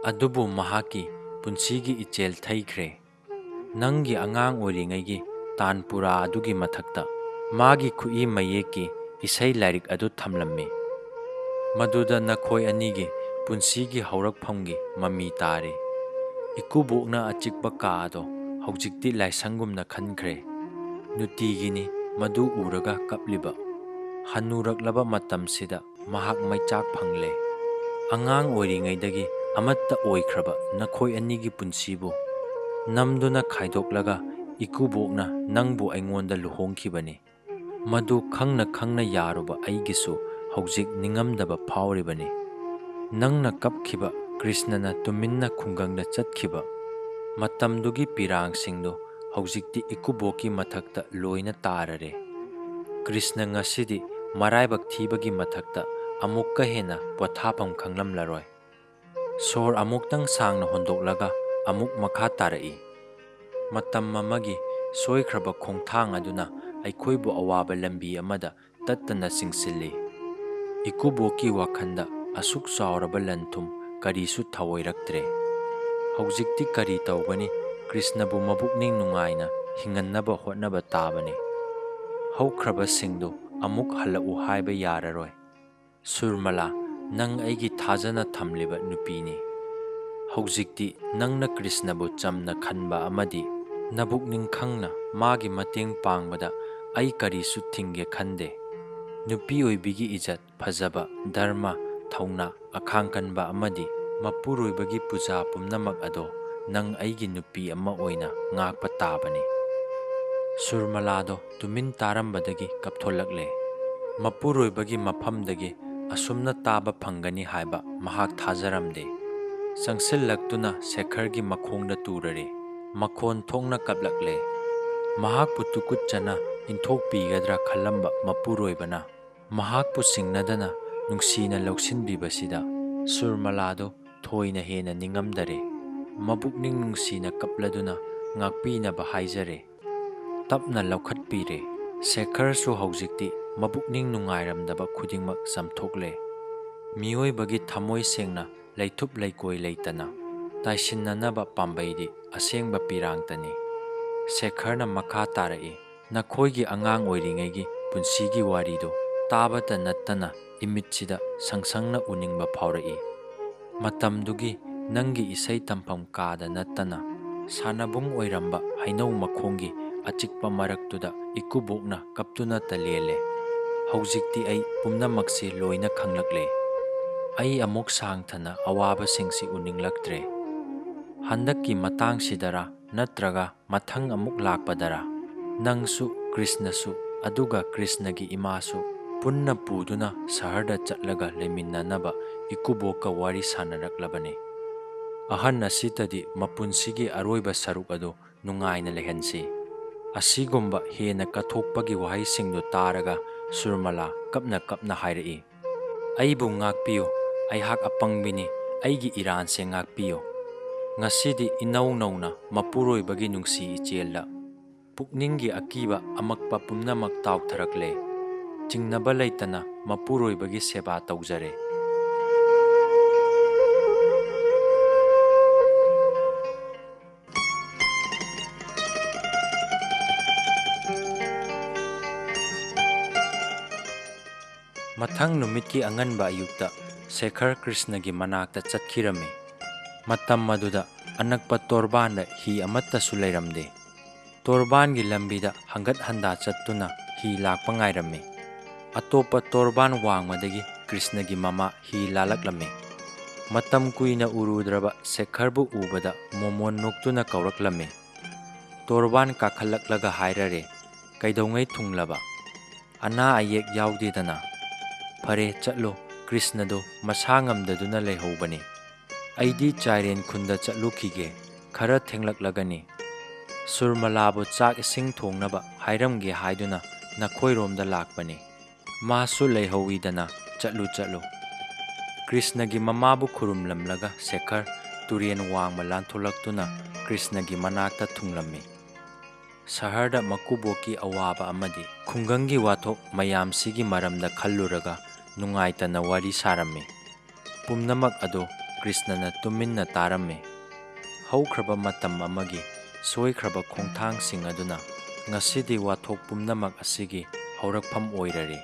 ꯑꯗꯨꯕꯨ ꯃꯍꯥꯛꯀꯤ ꯄꯨꯟꯁꯤꯒꯤ ꯏꯆꯦꯜ ꯊꯩꯈ꯭ꯔꯦ꯫ ꯅꯪꯒꯤ ꯑꯉꯥꯡ ꯑꯣꯏꯔꯤꯉꯩꯒꯤ ꯇꯥꯟꯄꯨꯔꯥ ꯑꯗꯨꯒꯤ ꯃꯊꯛꯇ ꯃꯥꯒꯤ ꯈꯨꯠꯏ ꯃꯌꯦꯛꯀꯤ ꯏꯁꯩ ꯂꯥꯏꯔꯤꯛ ꯑꯗꯨ ꯊꯝꯂꯝꯃꯤ꯫ ꯃꯗꯨꯗ ꯅꯈꯣꯏ ꯑꯅꯤꯒꯤ ꯄꯨꯟꯁꯤꯒꯤ ꯍꯧꯔꯛꯐꯝꯒꯤ ꯃꯃꯤ ꯇꯥꯔꯤ꯫ ꯏꯀꯨꯕꯣꯛꯅ ꯑꯆꯤꯛꯄ ꯀꯥ ꯑꯗꯣ ꯍꯧꯖꯤꯛꯇꯤ ꯂꯥꯏꯁꯪꯒꯨꯝꯅ ꯈꯟꯈ꯭ꯔꯦ꯫ ꯅꯨꯡꯇꯤꯒꯤꯅꯤ ꯃꯗꯨ ꯎꯔꯒ ꯀꯞꯂꯤꯕ꯫ ꯍꯟꯅꯨꯔꯛꯂꯕ ꯃꯇꯝꯁꯤꯗ ꯃꯍꯥꯛ ꯃꯩꯆꯥꯛ ꯐꯪꯂꯦ꯫ "ꯑꯉꯥꯡ ꯑꯣꯏꯔꯤꯉꯩꯗꯒꯤ ꯑꯃꯠꯇ ꯑꯣꯏꯈ꯭ꯔꯕ ꯅꯈꯣꯏ ꯑꯅꯤꯒꯤ ꯄꯨꯟꯁꯤꯕꯨ ꯅꯝꯗꯨꯅ ꯈꯥꯏꯗꯣꯛꯂꯒ ꯏꯀꯨꯕꯣꯛꯅ ꯅꯪꯕꯨ ꯑꯩꯉꯣꯟꯗ ꯂꯨꯍꯣꯡꯈꯤꯕꯅꯤ꯫ ꯃꯗꯨ ꯈꯪꯅ ꯈꯪꯅ ꯌꯥꯔꯨꯕ ꯑꯩꯒꯤꯁꯨ ꯍꯧꯖꯤꯛ ꯅꯤꯡꯉꯝꯗꯕ ꯐꯥꯎꯔꯤꯕꯅꯤ꯫ ꯅꯪꯅ ꯀꯞꯈꯤꯕ, ꯀ꯭ꯔꯤꯁꯅꯅ ꯇꯨꯃꯤꯟꯅ ꯈꯨꯡꯒꯪꯗ ꯆꯠꯈꯤꯕ ꯃꯇꯝꯗꯨꯒꯤ ꯄꯤꯔꯥꯡꯁꯤꯡꯗꯨ ꯍꯧꯖꯤꯛꯇꯤ ꯏꯀꯨꯕꯣꯛꯀꯤ ꯃꯊꯛꯇ ꯂꯣꯏꯅ ꯇꯥꯔꯔꯦ꯫ ꯀ꯭ꯔꯤꯁꯅ ꯉꯁꯤꯗꯤ ꯃꯔꯥꯏꯕꯛ ꯊꯤꯕꯒꯤ ꯃꯊꯛꯇ ꯑꯃꯨꯛꯀ ꯍꯦꯟꯅ ꯄꯣꯊꯥꯐꯝ ꯈꯪꯂꯝꯂꯔꯣꯏ꯫" ꯁꯣꯔ ꯑꯃꯨꯛꯇꯪ ꯁꯥꯡꯅ ꯍꯣꯟꯗꯣꯛꯂꯒ ꯑꯃꯨꯛ ꯃꯈꯥ ꯇꯥꯔꯛꯏ꯫ "ꯃꯇꯝ ꯑꯃꯒꯤ ꯁꯣꯏꯈ꯭ꯔꯕ ꯈꯣꯡꯊꯥꯡ ꯑꯗꯨꯅ ꯑꯩꯈꯣꯏꯕꯨ ꯑꯋꯥꯕ ꯂꯝꯕꯤ ꯑꯃꯗ ꯇꯠꯇꯅ ꯆꯤꯡꯁꯤꯜꯂꯤ꯫ ꯏꯀꯨꯕꯣꯛꯀꯤ ꯋꯥꯈꯜꯗ ꯑꯁꯨꯛ ꯆꯥꯎꯔꯕ ꯂꯟ ꯊꯨꯝ ꯀꯔꯤꯁꯨ ꯊꯑꯣꯏꯔꯛꯇ꯭ꯔꯦ꯫ ꯍꯧꯖꯤꯛꯇꯤ ꯀꯔꯤ ꯇꯧꯒꯅꯤ? ꯀ꯭ꯔꯤꯁꯅꯕꯨ ꯃꯕꯨꯛꯅꯤꯡ ꯅꯨꯡꯉꯥꯏꯅ ꯍꯤꯡꯍꯟꯅꯕ ꯍꯣꯠꯅꯕ ꯇꯥꯕꯅꯤ꯫ ꯍꯧꯈ꯭ꯔꯕꯁꯤꯡꯗꯨ ꯑꯃꯨꯛ ꯍꯜꯂꯛꯎ ꯍꯥꯏꯕ ꯌꯥꯔꯔꯣꯏ꯫ ꯁꯨꯔꯃꯂꯥ, ꯅꯪ ꯑꯩꯒꯤ ꯊꯥꯖꯅ ꯊꯝꯂꯤꯕ ꯅꯨꯄꯤꯅꯤ꯫ ꯍꯧꯖꯤꯛꯇꯤ ꯅꯪꯅ ꯀ꯭ꯔꯤꯁꯅꯕꯨ ꯆꯝꯅ ꯈꯟꯕ ꯑꯃꯗꯤ ꯅꯕꯨꯛꯅꯤꯡ ꯈꯪꯅ ꯃꯥꯒꯤ ꯃꯇꯦꯡ ꯄꯥꯡꯕꯗ ꯑꯩ ꯀꯔꯤꯁꯨ ꯊꯤꯡꯒꯦ ꯈꯟꯗꯦ꯫ ꯅꯨꯄꯤ ꯑꯣꯏꯕꯤꯒꯤ ꯏꯖꯠ, ꯐꯖꯕ, ꯙꯔꯃ, ꯊꯧꯅꯥ, ꯑꯈꯥꯡ ꯀꯟꯕ ꯑꯃꯗꯤ ꯃꯄꯨꯔꯣꯏꯕꯒꯤ ꯄꯨꯖꯥ ꯄꯨꯝꯅꯃꯛ ꯑꯗꯣ ꯅꯪ ꯑꯩꯒꯤ ꯅꯨꯄꯤ ꯑꯃ ꯑꯣꯏꯅ ꯉꯥꯛꯄ ꯇꯥꯕꯅꯤ꯫" ꯁꯨꯔꯃꯂꯥꯗꯣ ꯇꯨꯃꯤꯟ ꯇꯥꯔꯝꯕꯗꯒꯤ ꯀꯞꯊꯣꯂꯛꯂꯦ꯫ ꯃꯄꯨꯔꯣꯏꯕꯒꯤ ꯃꯐꯝꯗꯒꯤ ꯑꯁꯨꯝꯅ ꯇꯥꯕ ꯐꯪꯒꯅꯤ ꯍꯥꯏꯕ ꯃꯍꯥꯛ ꯊꯥꯖꯔꯝꯗꯦ꯫ ꯆꯪꯁꯤꯜꯂꯛꯇꯨꯅ ꯁꯦꯈꯔꯒꯤ ꯃꯈꯣꯡꯗ ꯇꯨꯔꯔꯦ꯫ ꯃꯈꯣꯟ ꯊꯣꯛꯅ ꯀꯞꯂꯛꯂꯦ꯫ ꯃꯍꯥꯛꯄꯨ ꯇꯨꯀꯨꯠꯆꯅ ꯏꯟꯊꯣꯛꯄꯤꯒꯗ꯭ꯔꯥ ꯈꯜꯂꯝꯕ ꯃꯄꯨꯔꯣꯏꯕꯅ ꯃꯍꯥꯛꯄꯨ ꯆꯤꯡꯅꯗꯅ ꯅꯨꯡꯁꯤꯅ ꯂꯧꯁꯤꯟꯕꯤꯕꯁꯤꯗ ꯁꯨꯔꯃꯂꯥꯗꯣ ꯊꯣꯏꯅ ꯍꯦꯟꯅ ꯅꯤꯡꯉꯝꯗꯔꯦ꯫ ꯃꯕꯨꯛꯅꯤꯡ ꯅꯨꯡꯁꯤꯅ ꯀꯞꯂꯗꯨꯅ ꯉꯥꯛꯄꯤꯅꯕ ꯍꯥꯏꯖꯔꯦ꯫ ꯇꯞꯅ ꯂꯧꯈꯠꯄꯤꯔꯦ꯫ ꯁꯦꯈꯔꯁꯨ ꯍꯧꯖꯤꯛꯇꯤ ꯃꯕꯨꯛꯅꯤꯡ ꯅꯨꯡꯉꯥꯏꯔꯝꯗꯕ ꯈꯨꯗꯤꯡꯃꯛ ꯆꯝꯊꯣꯛꯂꯦ꯫ ꯃꯤꯑꯣꯏꯕꯒꯤ ꯊꯃꯣꯏ ꯁꯦꯡꯅ ꯂꯩꯊꯨꯞ ꯂꯩꯀꯣꯏ ꯂꯩꯇꯅ ꯇꯥꯏꯁꯤꯟꯅꯅꯕ ꯄꯥꯝꯕꯩꯗꯤ ꯑꯁꯦꯡꯕ ꯄꯤꯔꯥꯡꯇꯅꯤ꯫ ꯁꯦꯈꯔꯅ ꯃꯈꯥ ꯇꯥꯔꯛꯏ, "ꯅꯈꯣꯏꯒꯤ ꯑꯉꯥꯡ ꯑꯣꯏꯔꯤꯉꯩꯒꯤ ꯄꯨꯟꯁꯤꯒꯤ ꯋꯥꯔꯤꯗꯨ ꯇꯥꯕꯇ ꯅꯠꯇꯅ ꯏꯃꯤꯠꯁꯤꯗ ꯁꯪꯁꯪꯅ ꯎꯅꯤꯡꯕ ꯐꯥꯎꯔꯛꯏ꯫ ꯃꯇꯝꯗꯨꯒꯤ ꯅꯪꯒꯤ ꯏꯁꯩ ꯇꯝꯐꯝ ꯀꯥꯗ ꯅꯠꯇꯅ ꯁꯥꯟꯅꯕꯨꯡ ꯑꯣꯏꯔꯝꯕ ꯍꯩꯅꯧ ꯃꯈꯣꯡꯒꯤ ꯑꯆꯤꯛꯄ ꯃꯔꯛꯇꯨꯗ ꯏꯀꯨꯕꯣꯛꯅ ꯀꯞꯇꯨꯅꯇ ꯂꯦꯜꯂꯦ꯫ "ꯍꯧꯖꯤꯛꯇꯤ ꯑꯩ ꯄꯨꯝꯅꯃꯛꯁꯤ ꯂꯣꯏꯅ ꯈꯪꯂꯛꯂꯦ꯫ ꯑꯩ ꯑꯃꯨꯛ ꯁꯥꯡꯊꯅ ꯑꯋꯥꯕꯁꯤꯡꯁꯤ ꯎꯅꯤꯡꯂꯛꯇ꯭ꯔꯦ꯫ ꯍꯟꯗꯛꯀꯤ ꯃꯇꯥꯡꯁꯤꯗꯔꯥ ꯅꯠꯇ꯭ꯔꯒ ꯃꯊꯪ ꯑꯃꯨꯛ ꯂꯥꯛꯄꯗꯔꯥ, ꯅꯪꯁꯨ, ꯀ꯭ꯔꯤꯁꯅꯁꯨ, ꯑꯗꯨꯒ ꯀ꯭ꯔꯤꯁꯅꯒꯤ ꯏꯃꯥꯁꯨ ꯄꯨꯟꯅ ꯄꯨꯗꯨꯅ ꯁꯍꯔꯗ ꯆꯠꯂꯒ ꯂꯩꯃꯤꯟꯅꯅꯕ ꯏꯀꯨꯕꯣꯛꯀ ꯋꯥꯔꯤ ꯁꯥꯟꯅꯔꯛꯂꯕꯅꯤ꯫ ꯑꯍꯟ ꯑꯁꯤꯇꯗꯤ ꯃꯄꯨꯟꯁꯤꯒꯤ ꯑꯔꯣꯏꯕ ꯁꯔꯨꯛ ꯑꯗꯨ ꯅꯨꯡꯉꯥꯏꯅ ꯂꯩꯍꯟꯁꯤ꯫ ꯑꯁꯤꯒꯨꯝꯕ ꯍꯦꯟꯅ ꯀꯠꯊꯣꯛꯄꯒꯤ ꯋꯥꯍꯩꯁꯤꯡꯗꯨ ꯇꯥꯔꯒ ꯁꯨꯔꯃꯂꯥ ꯀꯞꯅ ꯀꯞꯅ ꯍꯥꯏꯔꯛꯏ, "ꯑꯩꯕꯨ ꯉꯥꯛꯄꯤꯌꯨ, ꯑꯩꯍꯥꯛ ꯑꯄꯪꯕꯤꯅꯤ, ꯑꯩꯒꯤ ꯏꯔꯥꯟꯁꯦ ꯉꯥꯛꯄꯤꯌꯨ꯫ ꯉꯁꯤꯗꯤ ꯏꯅꯧ ꯅꯧꯅ ꯃꯄꯨꯔꯣꯏꯕꯒꯤ ꯅꯨꯡꯁꯤ ꯏꯆꯦꯜꯗ ꯄꯨꯛꯅꯤꯡꯒꯤ ꯑꯀꯤꯕ ꯑꯃꯛꯄ ꯄꯨꯝꯅꯃꯛ ꯇꯥꯎꯊꯔꯛꯂꯦ꯫ ꯆꯤꯡꯅꯕ ꯂꯩꯇꯅ ꯃꯄꯨꯔꯣꯏꯕꯒꯤ ꯁꯦꯕꯥ ꯇꯧꯖꯔꯦ"꯫ ꯃꯊꯪ ꯅꯨꯃꯤꯠꯀꯤ ꯑꯉꯟꯕ ꯑꯌꯨꯛꯇ ꯁꯦꯈꯔ ꯀ꯭ꯔꯤꯁꯅꯒꯤ ꯃꯅꯥꯛꯇ ꯆꯠꯈꯤꯔꯝꯃꯤ꯫ ꯃꯇꯝ ꯑꯗꯨꯗ ꯑꯅꯛꯄ ꯇꯣꯔꯕꯥꯟꯗ ꯍꯤ ꯑꯃꯠꯇꯁꯨ ꯂꯩꯔꯝꯗꯦ꯫ ꯇꯣꯔꯕꯥꯟꯒꯤ ꯂꯝꯕꯤꯗ ꯍꯪꯒꯠ ꯍꯟꯗꯥ ꯆꯠꯇꯨꯅ ꯍꯤ ꯂꯥꯛꯄ ꯉꯥꯏꯔꯝꯃꯤ꯫ ꯑꯇꯣꯞꯄ ꯇꯣꯔꯕꯥꯟ ꯋꯥꯡꯃꯗꯒꯤ ꯀ꯭ꯔꯤꯁꯅꯒꯤ ꯃꯃꯥ ꯍꯤ ꯂꯥꯜꯂꯛꯂꯝꯃꯤ꯫ ꯃꯇꯝ ꯀꯨꯏꯅ ꯎꯔꯨꯗ꯭ꯔꯕ ꯁꯦꯈꯔꯕꯨ ꯎꯕꯗ ꯃꯣꯃꯣꯟ ꯅꯣꯛꯇꯨꯅ ꯀꯧꯔꯛꯂꯝꯃꯤ꯫ ꯇꯣꯔꯕꯥꯟ ꯀꯥꯈꯠꯂꯛꯂꯒ ꯍꯥꯏꯔꯔꯦ, "ꯀꯩꯗꯧꯉꯩ ꯊꯨꯡꯂꯕ? ꯑꯅꯥ ꯑꯌꯦꯛ ꯌꯥꯎꯗꯦꯗꯅ? ꯐꯔꯦ, ꯆꯠꯂꯣ, ꯀ꯭ꯔꯤꯁꯅꯗꯣ ꯃꯁꯥ ꯉꯝꯗꯗꯨꯅ ꯂꯩꯍꯧꯕꯅꯤ꯫ ꯑꯩꯗꯤ ꯆꯥꯏꯔꯦꯟ ꯈꯨꯟꯗ ꯆꯠꯂꯨꯈꯤꯒꯦ, ꯈꯔ ꯊꯦꯡꯂꯛꯂꯒꯅꯤ꯫ ꯁꯨꯔꯃꯂꯥꯕꯨ ꯆꯥꯛ ꯏꯁꯤꯡ ꯊꯣꯡꯅꯕ ꯍꯥꯏꯔꯝꯒꯦ ꯍꯥꯏꯗꯨꯅ ꯅꯈꯣꯏꯔꯣꯝꯗ ꯂꯥꯛꯄꯅꯤ꯫ ꯃꯥꯁꯨ ꯂꯩꯍꯧꯋꯤꯗꯅ, ꯆꯠꯂꯨ, ꯆꯠꯂꯨ"꯫ ꯀ꯭ꯔꯤꯁꯅꯒꯤ ꯃꯃꯥꯕꯨ ꯈꯨꯔꯨꯝꯂꯝꯂꯒ ꯁꯦꯈꯔ ꯇꯨꯔꯦꯟ ꯋꯥꯡꯃ ꯂꯥꯟꯊꯣꯛꯂꯛꯇꯨꯅ ꯀ꯭ꯔꯤꯁꯅꯒꯤ ꯃꯅꯥꯛꯇ ꯊꯨꯡꯂꯝꯃꯤ꯫ ꯁꯍꯔꯗ ꯃꯀꯨꯕꯣꯛꯀꯤ ꯑꯋꯥꯕ ꯑꯃꯗꯤ ꯈꯨꯡꯒꯪꯒꯤ ꯋꯥꯊꯣꯛ ꯃꯌꯥꯝꯁꯤꯒꯤ ꯃꯔꯝꯗ ꯈꯜꯂꯨꯔꯒ ꯅꯨꯡꯉꯥꯏꯇꯅ ꯋꯥꯔꯤ ꯁꯥꯔꯝꯃꯤ꯫ ꯄꯨꯝꯅꯃꯛ ꯑꯗꯨ ꯀ꯭ꯔꯤꯁꯅꯅ ꯇꯨꯃꯤꯟꯅ ꯇꯥꯔꯝꯃꯤ꯫ ꯍꯧꯈ꯭ꯔꯕ ꯃꯇꯝ ꯑꯃꯒꯤ ꯁꯣꯏꯈ꯭ꯔꯕ ꯈꯣꯡꯊꯥꯡꯁꯤꯡ ꯑꯗꯨꯅ ꯉꯁꯤꯗꯤ ꯋꯥꯊꯣꯛ ꯄꯨꯝꯅꯃꯛ ꯑꯁꯤꯒꯤ ꯍꯧꯔꯛꯐꯝ ꯑꯣꯏꯔꯔꯤ꯫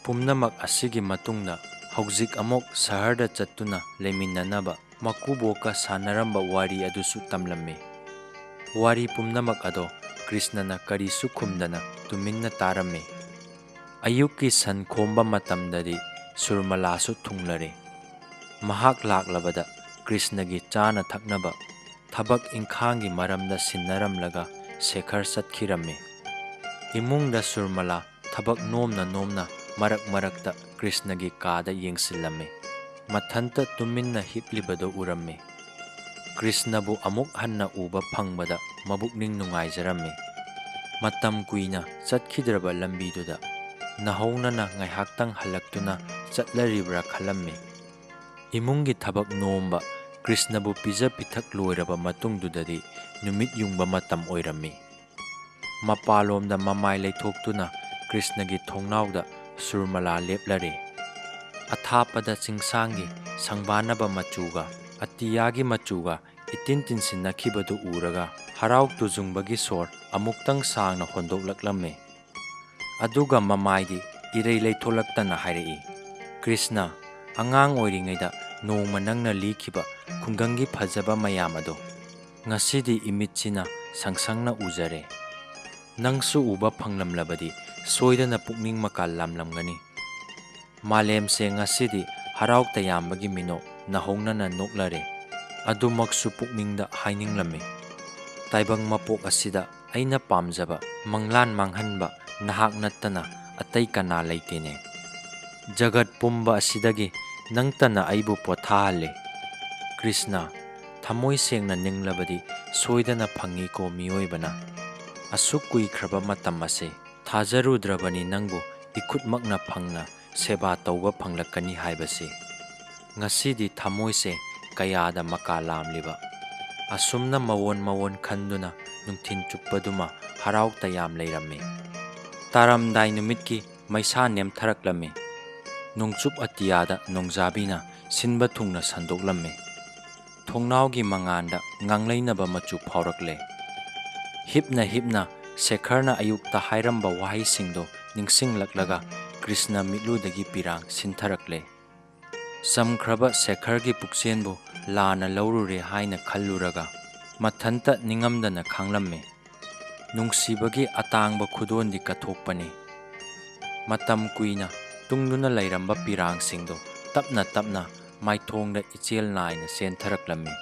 ꯄꯨꯝꯅꯃꯛ ꯑꯁꯤꯒꯤ ꯃꯇꯨꯡꯗ ꯍꯧꯖꯤꯛ ꯑꯃꯨꯛ ꯁꯍꯔꯗ ꯆꯠꯇꯨꯅ ꯂꯩꯃꯤꯟꯅꯅꯕ ꯃꯀꯨꯕꯣꯛꯀ ꯁꯥꯟꯅꯔꯝꯕ ꯋꯥꯔꯤ ꯑꯗꯨꯁꯨ ꯇꯝꯂꯝꯃꯤ꯫ ꯋꯥꯔꯤ ꯄꯨꯝꯅꯃꯛ ꯑꯗꯣ ꯀ꯭ꯔꯤꯁꯅꯅ ꯀꯔꯤꯁꯨ ꯈꯨꯝꯗꯅ ꯇꯨꯃꯤꯟꯅ ꯇꯥꯔꯝꯃꯤ꯫ ꯑꯌꯨꯛꯀꯤ ꯁꯟ ꯈꯣꯝꯕ ꯃꯇꯝꯗꯗꯤ ꯁꯨꯔꯃꯂꯥꯁꯨ ꯊꯨꯡꯂꯔꯦ꯫ ꯃꯍꯥꯛ ꯂꯥꯛꯂꯕꯗ ꯀ꯭ꯔꯤꯁꯅꯒꯤ ꯆꯥꯅ ꯊꯛꯅꯕ ꯊꯕꯛ ꯏꯪꯈꯥꯡꯒꯤ ꯃꯔꯝꯗ ꯁꯤꯟꯅꯔꯝꯂꯒ ꯁꯦꯈꯔ ꯆꯠꯈꯤꯔꯝꯃꯤ꯫ ꯏꯃꯨꯡꯗ ꯁꯨꯔꯃꯂꯥ ꯊꯕꯛ ꯅꯣꯝꯅ ꯅꯣꯝꯅ ꯃꯔꯛ ꯃꯔꯛꯇ ꯀ꯭ꯔꯤꯁꯅꯒꯤ ꯀꯥꯗ ꯌꯦꯡꯁꯤꯜꯂꯝꯃꯤ꯫ ꯃꯊꯟꯇ ꯇꯨꯃꯤꯟꯅ ꯍꯤꯞꯂꯤꯕꯗꯨ ꯎꯔꯝꯃꯤ꯫ ꯀ꯭ꯔꯤꯁꯅꯕꯨ ꯑꯃꯨꯛ ꯍꯟꯅ ꯎꯕ ꯐꯪꯕꯗ ꯃꯕꯨꯛꯅꯤꯡ ꯅꯨꯡꯉꯥꯏꯖꯔꯝꯃꯤ꯫ ꯃꯇꯝ ꯀꯨꯏꯅ ꯆꯠꯈꯤꯗ꯭ꯔꯕ ꯂꯝꯕꯤꯗꯨꯗ ꯅꯍꯧꯅꯅ ꯉꯥꯏꯍꯥꯛꯇꯪ ꯍꯜꯂꯛꯇꯨꯅ ꯆꯠꯂꯔꯤꯕ꯭ꯔꯥ ꯈꯜꯂꯝꯃꯤ꯫ ꯏꯃꯨꯡꯒꯤ ꯊꯕꯛ ꯅꯣꯝꯕ ꯀ꯭ꯔꯤꯁꯅꯕꯨ ꯄꯤꯖ ꯄꯤꯊꯛ ꯂꯣꯏꯔꯕ ꯃꯇꯨꯡꯗꯨꯗꯗꯤ ꯅꯨꯃꯤꯠ ꯌꯨꯡꯕ ꯃꯇꯝ ꯑꯣꯏꯔꯝꯃꯤ꯫ ꯃꯄꯥꯂꯣꯝꯗ ꯃꯃꯥꯏ ꯂꯩꯊꯣꯛꯇꯨꯅ ꯀ꯭ꯔꯤꯁꯅꯒꯤ ꯊꯣꯡꯅꯥꯎꯗ ꯁꯨꯔꯃꯂꯥ ꯂꯦꯞꯂꯔꯦ꯫ ꯑꯊꯥꯞꯄꯗ ꯆꯤꯡꯁꯥꯡꯒꯤ ꯁꯪꯕꯥꯅꯕ ꯃꯆꯨꯒ ꯑꯇꯤꯌꯥꯒꯤ ꯃꯆꯨꯒ ꯏꯇꯤꯟ ꯇꯤꯟꯁꯤꯟꯅꯈꯤꯕꯗꯨ ꯎꯔꯒ ꯍꯔꯥꯎ ꯇꯨꯖꯨꯡꯕꯒꯤ ꯁꯣꯔ ꯑꯃꯨꯛꯇꯪ ꯁꯥꯡꯅ ꯍꯣꯟꯗꯣꯛꯂꯛꯂꯝꯃꯤ꯫ ꯑꯗꯨꯒ ꯃꯃꯥꯏꯗꯤ ꯏꯔꯩ ꯂꯩꯊꯣꯛꯂꯛꯇꯅ ꯍꯥꯏꯔꯛꯏ, "ꯀ꯭ꯔꯤꯁꯅ, ꯑꯉꯥꯡ ꯑꯣꯏꯔꯤꯉꯩꯗ ꯅꯣꯡꯃ ꯅꯪꯅ ꯂꯤꯈꯤꯕ ꯈꯨꯡꯒꯪꯒꯤ ꯐꯖꯕ ꯃꯌꯥꯝ ꯑꯗꯣ ꯉꯁꯤꯗꯤ ꯏꯃꯤꯠꯁꯤꯅ ꯁꯪꯁꯪꯅ ꯎꯖꯔꯦ꯫ ꯅꯪꯁꯨ ꯎꯕ ꯐꯪꯂꯝꯂꯕꯗꯤ ꯁꯣꯏꯗꯅ ꯄꯨꯛꯅꯤꯡ ꯃꯀꯥ ꯂꯥꯝꯂꯝꯒꯅꯤ꯫ ꯃꯥꯂꯦꯝꯁꯦ ꯉꯁꯤꯗꯤ ꯍꯔꯥꯎ ꯇꯌꯥꯝꯕꯒꯤ ꯃꯤꯅꯣꯛ ꯅꯍꯧꯅꯅ ꯅꯣꯛꯂꯔꯦ꯫ ꯑꯗꯨꯃꯛꯁꯨ ꯄꯨꯛꯅꯤꯡꯗ ꯍꯥꯏꯅꯤꯡꯂꯝꯃꯤ꯫ ꯇꯥꯏꯕꯪ ꯃꯄꯣꯛ ꯑꯁꯤꯗ ꯑꯩꯅ ꯄꯥꯝꯖꯕ ꯃꯪꯂꯥꯟ ꯃꯥꯡꯍꯟꯕ ꯅꯍꯥꯛ ꯅꯠꯇꯅ ꯑꯇꯩ ꯀꯅꯥ ꯂꯩꯇꯦꯅꯦ꯫ ꯖꯒꯠ ꯄꯨꯝꯕ ꯑꯁꯤꯗꯒꯤ ꯅꯪꯇꯅ ꯑꯩꯕꯨ ꯄꯣꯊꯥꯍꯜꯂꯦ꯫ ꯀ꯭ꯔꯤꯁꯅ, ꯊꯃꯣꯏ ꯁꯦꯡꯅ ꯅꯤꯡꯂꯕꯗꯤ ꯁꯣꯏꯗꯅ ꯐꯪꯉꯤꯀꯣ ꯃꯤꯑꯣꯏꯕꯅ꯫ ꯑꯁꯨꯛ ꯀꯨꯏꯈ꯭ꯔꯕ ꯃꯇꯝ ꯑꯁꯦ ꯊꯥꯖꯔꯨꯗ꯭ꯔꯕꯅꯤ ꯅꯪꯕꯨ ꯏꯈꯨꯠꯃꯛꯅ ꯐꯪꯅ ꯁꯦꯕꯥ ꯇꯧꯕ ꯐꯪꯂꯛꯀꯅꯤ ꯍꯥꯏꯕꯁꯦ꯫ ꯉꯁꯤꯗꯤ ꯊꯃꯣꯏꯁꯦ ꯀꯌꯥꯗ ꯃꯀꯥ ꯂꯥꯝꯂꯤꯕ꯫ ꯑꯁꯨꯝꯅ ꯃꯋꯣꯟ ꯃꯋꯣꯟ ꯈꯟꯗꯨꯅ ꯅꯨꯡꯊꯤꯟ ꯆꯨꯞꯄꯗꯨꯃ ꯍꯔꯥꯎ ꯇꯌꯥꯝ ꯂꯩꯔꯝꯃꯤ꯫ ꯇꯥꯔꯝꯗꯥꯏ ꯅꯨꯃꯤꯠꯀꯤ ꯃꯩꯁꯥ ꯅꯦꯝꯊꯔꯛꯂꯝꯃꯤ꯫ ꯅꯣꯡꯆꯨꯞ ꯑꯇꯤꯌꯥꯗ ꯅꯣꯡꯖꯥꯕꯤꯅ ꯁꯤꯟꯕ ꯊꯨꯡꯅ ꯁꯟꯗꯣꯛꯂꯝꯃꯤ꯫ ꯊꯣꯡꯅꯥꯎꯒꯤ ꯃꯉꯥꯟꯗ ꯉꯥꯡꯂꯩꯅꯕ ꯃꯆꯨ ꯐꯥꯎꯔꯛꯂꯦ꯫ ꯍꯤꯞꯅ ꯍꯤꯞꯅ ꯁꯦꯈꯔꯅ ꯑꯌꯨꯛꯇ ꯍꯥꯏꯔꯝꯕ ꯋꯥꯍꯩꯁꯤꯡꯗꯣ ꯅꯤꯡꯁꯤꯡꯂꯛꯂꯒ ꯀ꯭ꯔꯤꯁꯅ ꯃꯤꯠꯂꯨꯗꯒꯤ ꯄꯤꯔꯥꯡ ꯁꯤꯟꯊꯔꯛꯂꯦ꯫ ꯆꯝꯈ꯭ꯔꯕ ꯁꯦꯈꯔꯒꯤ ꯄꯨꯛꯆꯦꯟꯕꯨ ꯂꯥꯟꯅ ꯂꯧꯔꯨꯔꯦ ꯍꯥꯏꯅ ꯈꯜꯂꯨꯔꯒ ꯃꯊꯟꯇ ꯅꯤꯡꯉꯝꯗꯅ ꯈꯥꯡꯂꯝꯃꯤ꯫ ꯅꯨꯡꯁꯤꯕꯒꯤ ꯑꯇꯥꯡꯕ ꯈꯨꯗꯣꯜꯗꯤ ꯀꯠꯊꯣꯛꯄꯅꯤ꯫ ꯃꯇꯝ ꯀꯨꯏꯅ ꯇꯨꯡꯗꯨꯅ ꯂꯩꯔꯝꯕ ꯄꯤꯔꯥꯡꯁꯤꯡꯗꯣ ꯇꯞꯅ ꯇꯞꯅ ꯃꯥꯏꯊꯣꯡꯗ ꯏꯆꯦꯜ ꯅꯥꯏꯅ ꯆꯦꯟꯊꯔꯛꯂꯝꯃꯤ꯫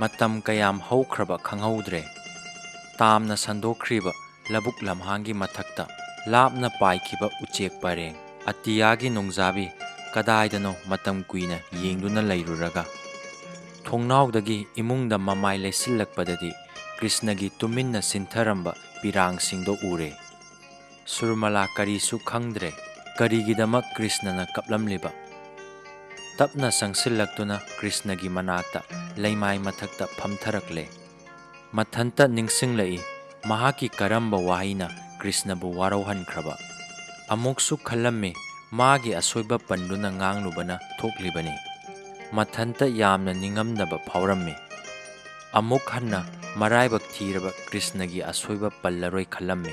ꯃꯇꯝ ꯀꯌꯥꯝ ꯍꯧꯈ꯭ꯔꯕ ꯈꯪꯍꯧꯗ꯭ꯔꯦ꯫ ꯇꯥꯝꯅ ꯁꯟꯗꯣꯛꯈ꯭ꯔꯤꯕ ꯂꯧꯕꯨꯛ ꯂꯝꯍꯥꯡꯒꯤ ꯃꯊꯛꯇ ꯂꯥꯞꯅ ꯄꯥꯏꯈꯤꯕ ꯎꯆꯦꯛ ꯄꯔꯦꯡ ꯑꯇꯤꯌꯥꯒꯤ ꯅꯣꯡꯖꯥꯕꯤ ꯀꯗꯥꯏꯗꯅꯣ ꯃꯇꯝ ꯀꯨꯏꯅ ꯌꯦꯡꯗꯨꯅ ꯂꯩꯔꯨꯔꯒ, ꯊꯣꯡꯅꯥꯎꯗꯒꯤ ꯏꯃꯨꯡꯗ ꯃꯃꯥꯏ ꯂꯩꯁꯤꯜꯂꯛꯄꯗꯗꯤ ꯀ꯭ꯔꯤꯁꯅꯒꯤ ꯇꯨꯃꯤꯟꯅ ꯁꯤꯟꯊꯔꯝꯕ ꯄꯤꯔꯥꯡꯁꯤꯡꯗꯣ ꯎꯔꯦ꯫ ꯁꯨꯔꯃꯂꯥ ꯀꯔꯤꯁꯨ ꯈꯪꯗ꯭ꯔꯦ꯫ ꯀꯔꯤꯒꯤꯗꯃꯛ ꯀ꯭ꯔꯤꯁꯅꯅ ꯀꯞꯂꯝꯂꯤꯕ? ꯇꯞꯅ ꯆꯪꯁꯤꯜꯂꯛꯇꯨꯅ ꯀ꯭ꯔꯤꯁꯅꯒꯤ ꯃꯅꯥꯛꯇ ꯂꯩꯃꯥꯏ ꯃꯊꯛꯇ ꯐꯝꯊꯔꯛꯂꯦ꯫ ꯃꯊꯟꯇ ꯅꯤꯡꯁꯤꯡꯂꯛꯏ, ꯃꯍꯥꯛꯀꯤ ꯀꯔꯝꯕ ꯋꯥꯍꯩꯅ ꯀ꯭ꯔꯤꯁꯅꯕꯨ ꯋꯥꯔꯧꯍꯟꯈ꯭ꯔꯕ? ꯑꯃꯨꯛꯁꯨ ꯈꯜꯂꯝꯃꯤ, ꯃꯥꯒꯤ ꯑꯁꯣꯏꯕ ꯄꯟꯗꯨꯅ ꯉꯥꯡꯂꯨꯕꯅ ꯊꯣꯛꯂꯤꯕꯅꯤ꯫ ꯃꯊꯟꯇ ꯌꯥꯝꯅ ꯅꯤꯡꯉꯝꯗꯕ ꯐꯥꯎꯔꯝꯃꯤ꯫ ꯑꯃꯨꯛ ꯍꯟꯅ ꯃꯔꯥꯏꯕꯛ ꯊꯤꯔꯕ ꯀ꯭ꯔꯤꯁꯅꯒꯤ ꯑꯁꯣꯏꯕ ꯄꯜꯂꯔꯣꯏ ꯈꯜꯂꯝꯃꯤ꯫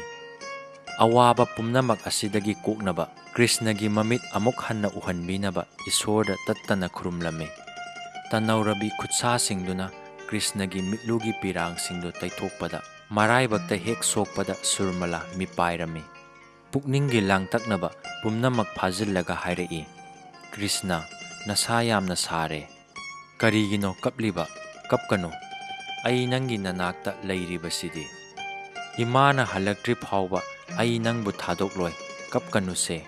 ꯑꯋꯥꯕ ꯄꯨꯝꯅꯃꯛ ꯑꯁꯤꯗꯒꯤ ꯀꯣꯛꯅꯕ, ꯀ꯭ꯔꯤꯁꯅꯒꯤ ꯃꯃꯤꯠ ꯑꯃꯨꯛ ꯍꯟꯅ ꯎꯍꯟꯕꯤꯅꯕ ꯏꯁꯣꯔꯗ ꯇꯠꯇꯅ ꯈꯨꯔꯨꯝꯂꯝꯃꯤ꯫ ꯇꯅꯧꯔꯕꯤ ꯈꯨꯠꯁꯥꯁꯤꯡꯗꯨꯅ ꯀ꯭ꯔꯤꯁꯅꯒꯤ ꯃꯤꯠꯂꯨꯒꯤ ꯄꯤꯔꯥꯡꯁꯤꯡꯗꯨ ꯇꯩꯊꯣꯛꯄꯗ, ꯃꯔꯥꯏꯕꯛꯇ ꯍꯦꯛ ꯁꯣꯛꯄꯗ ꯁꯨꯔꯃꯂꯥ ꯃꯤꯄꯥꯏꯔꯝꯃꯤ꯫ ꯄꯨꯛꯅꯤꯡꯒꯤ ꯂꯥꯡꯇꯛꯅꯕ ꯄꯨꯝꯅꯃꯛ ꯐꯥꯖꯤꯜꯂꯒ ꯍꯥꯏꯔꯛꯏ, "ꯀ꯭ꯔꯤꯁꯅ, ꯅꯁꯥ ꯌꯥꯝꯅ ꯁꯥꯔꯦ꯫ ꯀꯔꯤꯒꯤꯅꯣ ꯀꯞꯂꯤꯕ? ꯀꯞꯀꯅꯨ꯫ ꯑꯩ ꯅꯪꯒꯤ ꯅꯅꯥꯛꯇ ꯂꯩꯔꯤꯕꯁꯤꯗꯤ꯫ ꯏꯃꯥꯅ ꯍꯜꯂꯛꯇ꯭ꯔꯤ ꯐꯥꯎꯕ ꯑꯩ ꯅꯪꯕꯨ ꯊꯥꯗꯣꯛꯂꯣꯏ꯫ ꯀꯞꯀꯅꯨꯁꯦ꯫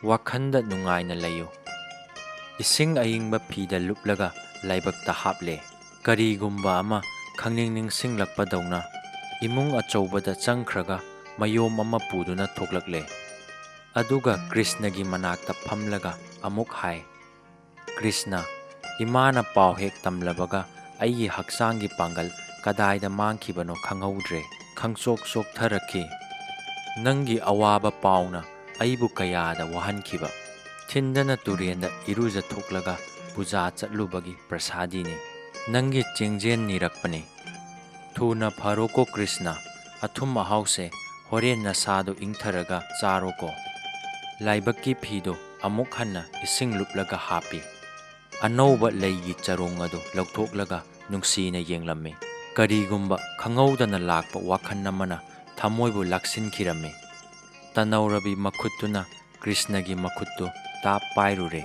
ꯋꯥꯈꯟꯗ ꯅꯨꯡꯉꯥꯏꯅ ꯂꯩꯌꯨ꯫" ꯏꯁꯤꯡ ꯑꯏꯪꯕ ꯐꯤꯗ ꯂꯨꯞꯂꯒ ꯂꯥꯏꯕꯛꯇ ꯍꯥꯞꯂꯦ꯫ ꯀꯔꯤꯒꯨꯝꯕ ꯑꯃ ꯈꯪꯅꯤꯡ ꯅꯤꯡꯁꯤꯡꯂꯛꯄꯗꯧꯅ ꯏꯃꯨꯡ ꯑꯆꯧꯕꯗ ꯆꯪꯈ꯭ꯔꯒ ꯃꯌꯣꯝ ꯑꯃ ꯄꯨꯗꯨꯅ ꯊꯣꯛꯂꯛꯂꯦ꯫ ꯑꯗꯨꯒ ꯀ꯭ꯔꯤꯁꯅꯒꯤ ꯃꯅꯥꯛꯇ ꯐꯝꯂꯒ ꯑꯃꯨꯛ ꯍꯥꯏ, "ꯀ꯭ꯔꯤꯁꯅ, ꯏꯃꯥꯅ ꯄꯥꯎ ꯍꯦꯛ ꯇꯝꯂꯕꯒ ꯑꯩꯒꯤ ꯍꯛꯆꯥꯡꯒꯤ ꯄꯥꯡꯒꯜ ꯀꯗꯥꯏꯗ ꯃꯥꯡꯈꯤꯕꯅꯣ ꯈꯪꯍꯧꯗ꯭ꯔꯦ꯫ ꯈꯪꯆꯣꯛ ꯆꯣꯛꯊꯔꯛꯈꯤ꯫ ꯅꯪꯒꯤ ꯑꯋꯥꯕ ꯄꯥꯎꯅ ꯑꯩꯕꯨ ꯀꯌꯥꯗ ꯋꯥꯍꯟꯈꯤꯕ꯫ ꯊꯤꯟꯗꯅ ꯇꯨꯔꯦꯟꯗ ꯏꯔꯨꯖꯊꯣꯛꯂꯒ ꯄꯨꯖꯥ ꯆꯠꯂꯨꯕꯒꯤ ꯄ꯭ꯔꯁꯥꯗꯤꯅꯤ꯫ ꯅꯪꯒꯤ ꯆꯦꯡꯖꯦꯟ ꯅꯤꯔꯛꯄꯅꯤ꯫ ꯊꯨꯅ ꯐꯔꯣꯀꯣ ꯀ꯭ꯔꯤꯁꯅ, ꯑꯊꯨꯝ ꯑꯍꯥꯎꯁꯦ ꯍꯣꯔꯦꯟ ꯅꯁꯥꯗꯣ ꯏꯪꯊꯔꯒ ꯆꯥꯔꯣꯀꯣ꯫" ꯂꯥꯏꯕꯛꯀꯤ ꯐꯤꯗꯣ ꯑꯃꯨꯛ ꯍꯟꯅ ꯏꯁꯤꯡ ꯂꯨꯞꯂꯒ ꯍꯥꯞꯄꯤ꯫ ꯑꯅꯧꯕ ꯂꯩꯒꯤ ꯆꯔꯣꯡ ꯑꯗꯨ ꯂꯧꯊꯣꯛꯂꯒ ꯅꯨꯡꯁꯤꯅ ꯌꯦꯡꯂꯝꯃꯤ꯫ ꯀꯔꯤꯒꯨꯝꯕ ꯈꯪꯍꯧꯗꯅ ꯂꯥꯛꯄ ꯋꯥꯈꯜ ꯑꯃꯅ ꯊꯃꯣꯏꯕꯨ ꯂꯥꯛꯁꯤꯟꯈꯤꯔꯝꯃꯤ꯫ ꯇꯅꯧꯔꯕꯤ ꯃꯈꯨꯠꯇꯨꯅ ꯀ꯭ꯔꯤꯁꯅꯒꯤ ꯃꯈꯨꯠꯇꯨ ꯇꯥꯞ ꯄꯥꯏꯔꯨꯔꯦ꯫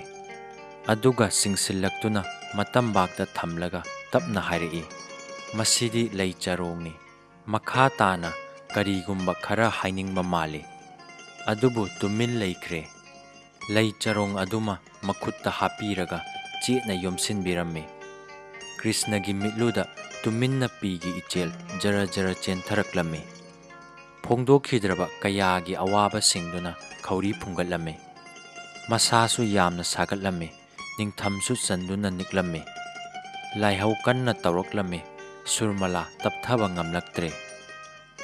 ꯑꯗꯨꯒ ꯆꯤꯡꯁꯤꯜꯂꯛꯇꯨꯅ ꯃꯇꯝꯕꯥꯛꯇ ꯊꯝꯂꯒ ꯇꯞꯅ ꯍꯥꯏꯔꯛꯏ, "ꯃꯁꯤꯗꯤ ꯂꯩ ꯆꯔꯣꯡꯅꯤ꯫ ꯃꯈꯥ ꯇꯥꯅ ꯀꯔꯤꯒꯨꯝꯕ ꯈꯔ ꯍꯥꯏꯅꯤꯡꯕ ꯃꯥꯜꯂꯤ꯫ ꯑꯗꯨꯕꯨ ꯇꯨꯃꯤꯟ ꯂꯩꯈ꯭ꯔꯦ꯫ ꯂꯩ ꯆꯔꯣꯡ ꯑꯗꯨꯃ ꯃꯈꯨꯠꯇ ꯍꯥꯞꯄꯤꯔꯒ ꯆꯦꯠꯅ ꯌꯣꯝꯁꯤꯟꯕꯤꯔꯝꯃꯤ꯫ ꯀ꯭ꯔꯤꯁꯅꯒꯤ ꯃꯤꯠꯂꯨꯗ ꯇꯨꯃꯤꯟꯅ ꯄꯤꯒꯤ ꯏꯆꯦꯜ ꯖꯔ ꯖꯔ ꯆꯦꯟꯊꯔꯛꯂꯝꯃꯤ꯫ ꯐꯣꯡꯗꯣꯛꯈꯤꯗ꯭ꯔꯕ ꯀꯌꯥꯒꯤ ꯑꯋꯥꯕꯁꯤꯡꯗꯨꯅ ꯈꯧꯔꯤ ꯐꯨꯡꯒꯠꯂꯝꯃꯤ꯫ ꯃꯁꯥꯁꯨ ꯌꯥꯝꯅ ꯁꯥꯒꯠꯂꯝꯃꯤ꯫ ꯅꯤꯡꯊꯝꯁꯨ ꯆꯟꯗꯨꯅ ꯅꯤꯛꯂꯝꯃꯤ꯫ ꯂꯥꯏꯍꯧ ꯀꯟꯅ ꯇꯧꯔꯛꯂꯝꯃꯤ꯫ ꯁꯨꯔꯃꯂꯥ ꯇꯞꯊꯕ ꯉꯝꯂꯛꯇ꯭ꯔꯦ꯫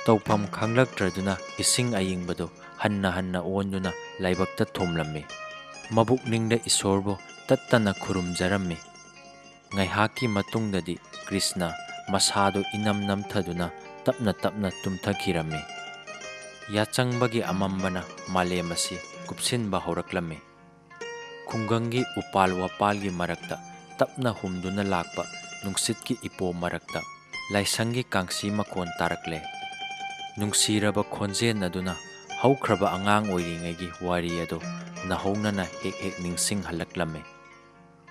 ꯇꯧꯐꯝ ꯈꯪꯂꯛꯇ꯭ꯔꯗꯨꯅ ꯏꯁꯤꯡ ꯑꯏꯪꯕꯗꯨ ꯍꯟꯅ ꯍꯟꯅ ꯑꯣꯟꯗꯨꯅ ꯂꯥꯏꯕꯛꯇ ꯊꯣꯝꯂꯝꯃꯤ꯫ ꯃꯕꯨꯛꯅꯤꯡꯗ ꯏꯁꯣꯔꯕꯨ ꯇꯠꯇꯅ ꯈꯨꯔꯨꯝꯖꯔꯝꯃꯤ꯫ ꯉꯥꯏꯍꯥꯛꯀꯤ ꯃꯇꯨꯡꯗꯗꯤ ꯀ꯭ꯔꯤꯁꯅ ꯃꯁꯥꯗꯨ ꯏꯅꯝ ꯅꯝꯊꯗꯨꯅ ꯇꯞꯅ ꯇꯞꯅ ꯇꯨꯝꯊꯈꯤꯔꯝꯃꯤ꯫ ꯌꯥꯆꯪꯕꯒꯤ ꯑꯃꯝꯕꯅ ꯃꯥꯂꯦꯝ ꯑꯁꯤ ꯀꯨꯞꯁꯤꯟꯕ ꯍꯧꯔꯛꯂꯝꯃꯤ꯫ ꯈꯨꯡꯒꯪꯒꯤ ꯎꯄꯥꯜ ꯋꯥꯄꯥꯜꯒꯤ ꯃꯔꯛꯇ ꯇꯞꯅ ꯍꯨꯝꯗꯨꯅ ꯂꯥꯛꯄ ꯅꯨꯡꯁꯤꯠꯀꯤ ꯏꯄꯣꯝ ꯃꯔꯛꯇ ꯂꯥꯏꯁꯪꯒꯤ ꯀꯥꯡꯁꯤ ꯃꯈꯣꯟ ꯇꯥꯔꯛꯂꯦ꯫ ꯅꯨꯡꯁꯤꯔꯕ ꯈꯣꯟꯖꯦꯜ ꯑꯗꯨꯅ ꯍꯧꯈ꯭ꯔꯕ ꯑꯉꯥꯡ ꯑꯣꯏꯔꯤꯉꯩꯒꯤ ꯋꯥꯔꯤ ꯑꯗꯨ ꯅꯧꯍꯧꯅꯅ ꯍꯦꯛ ꯍꯦꯛ ꯅꯤꯡꯁꯤꯡꯍꯜꯂꯛꯂꯝꯃꯤ꯫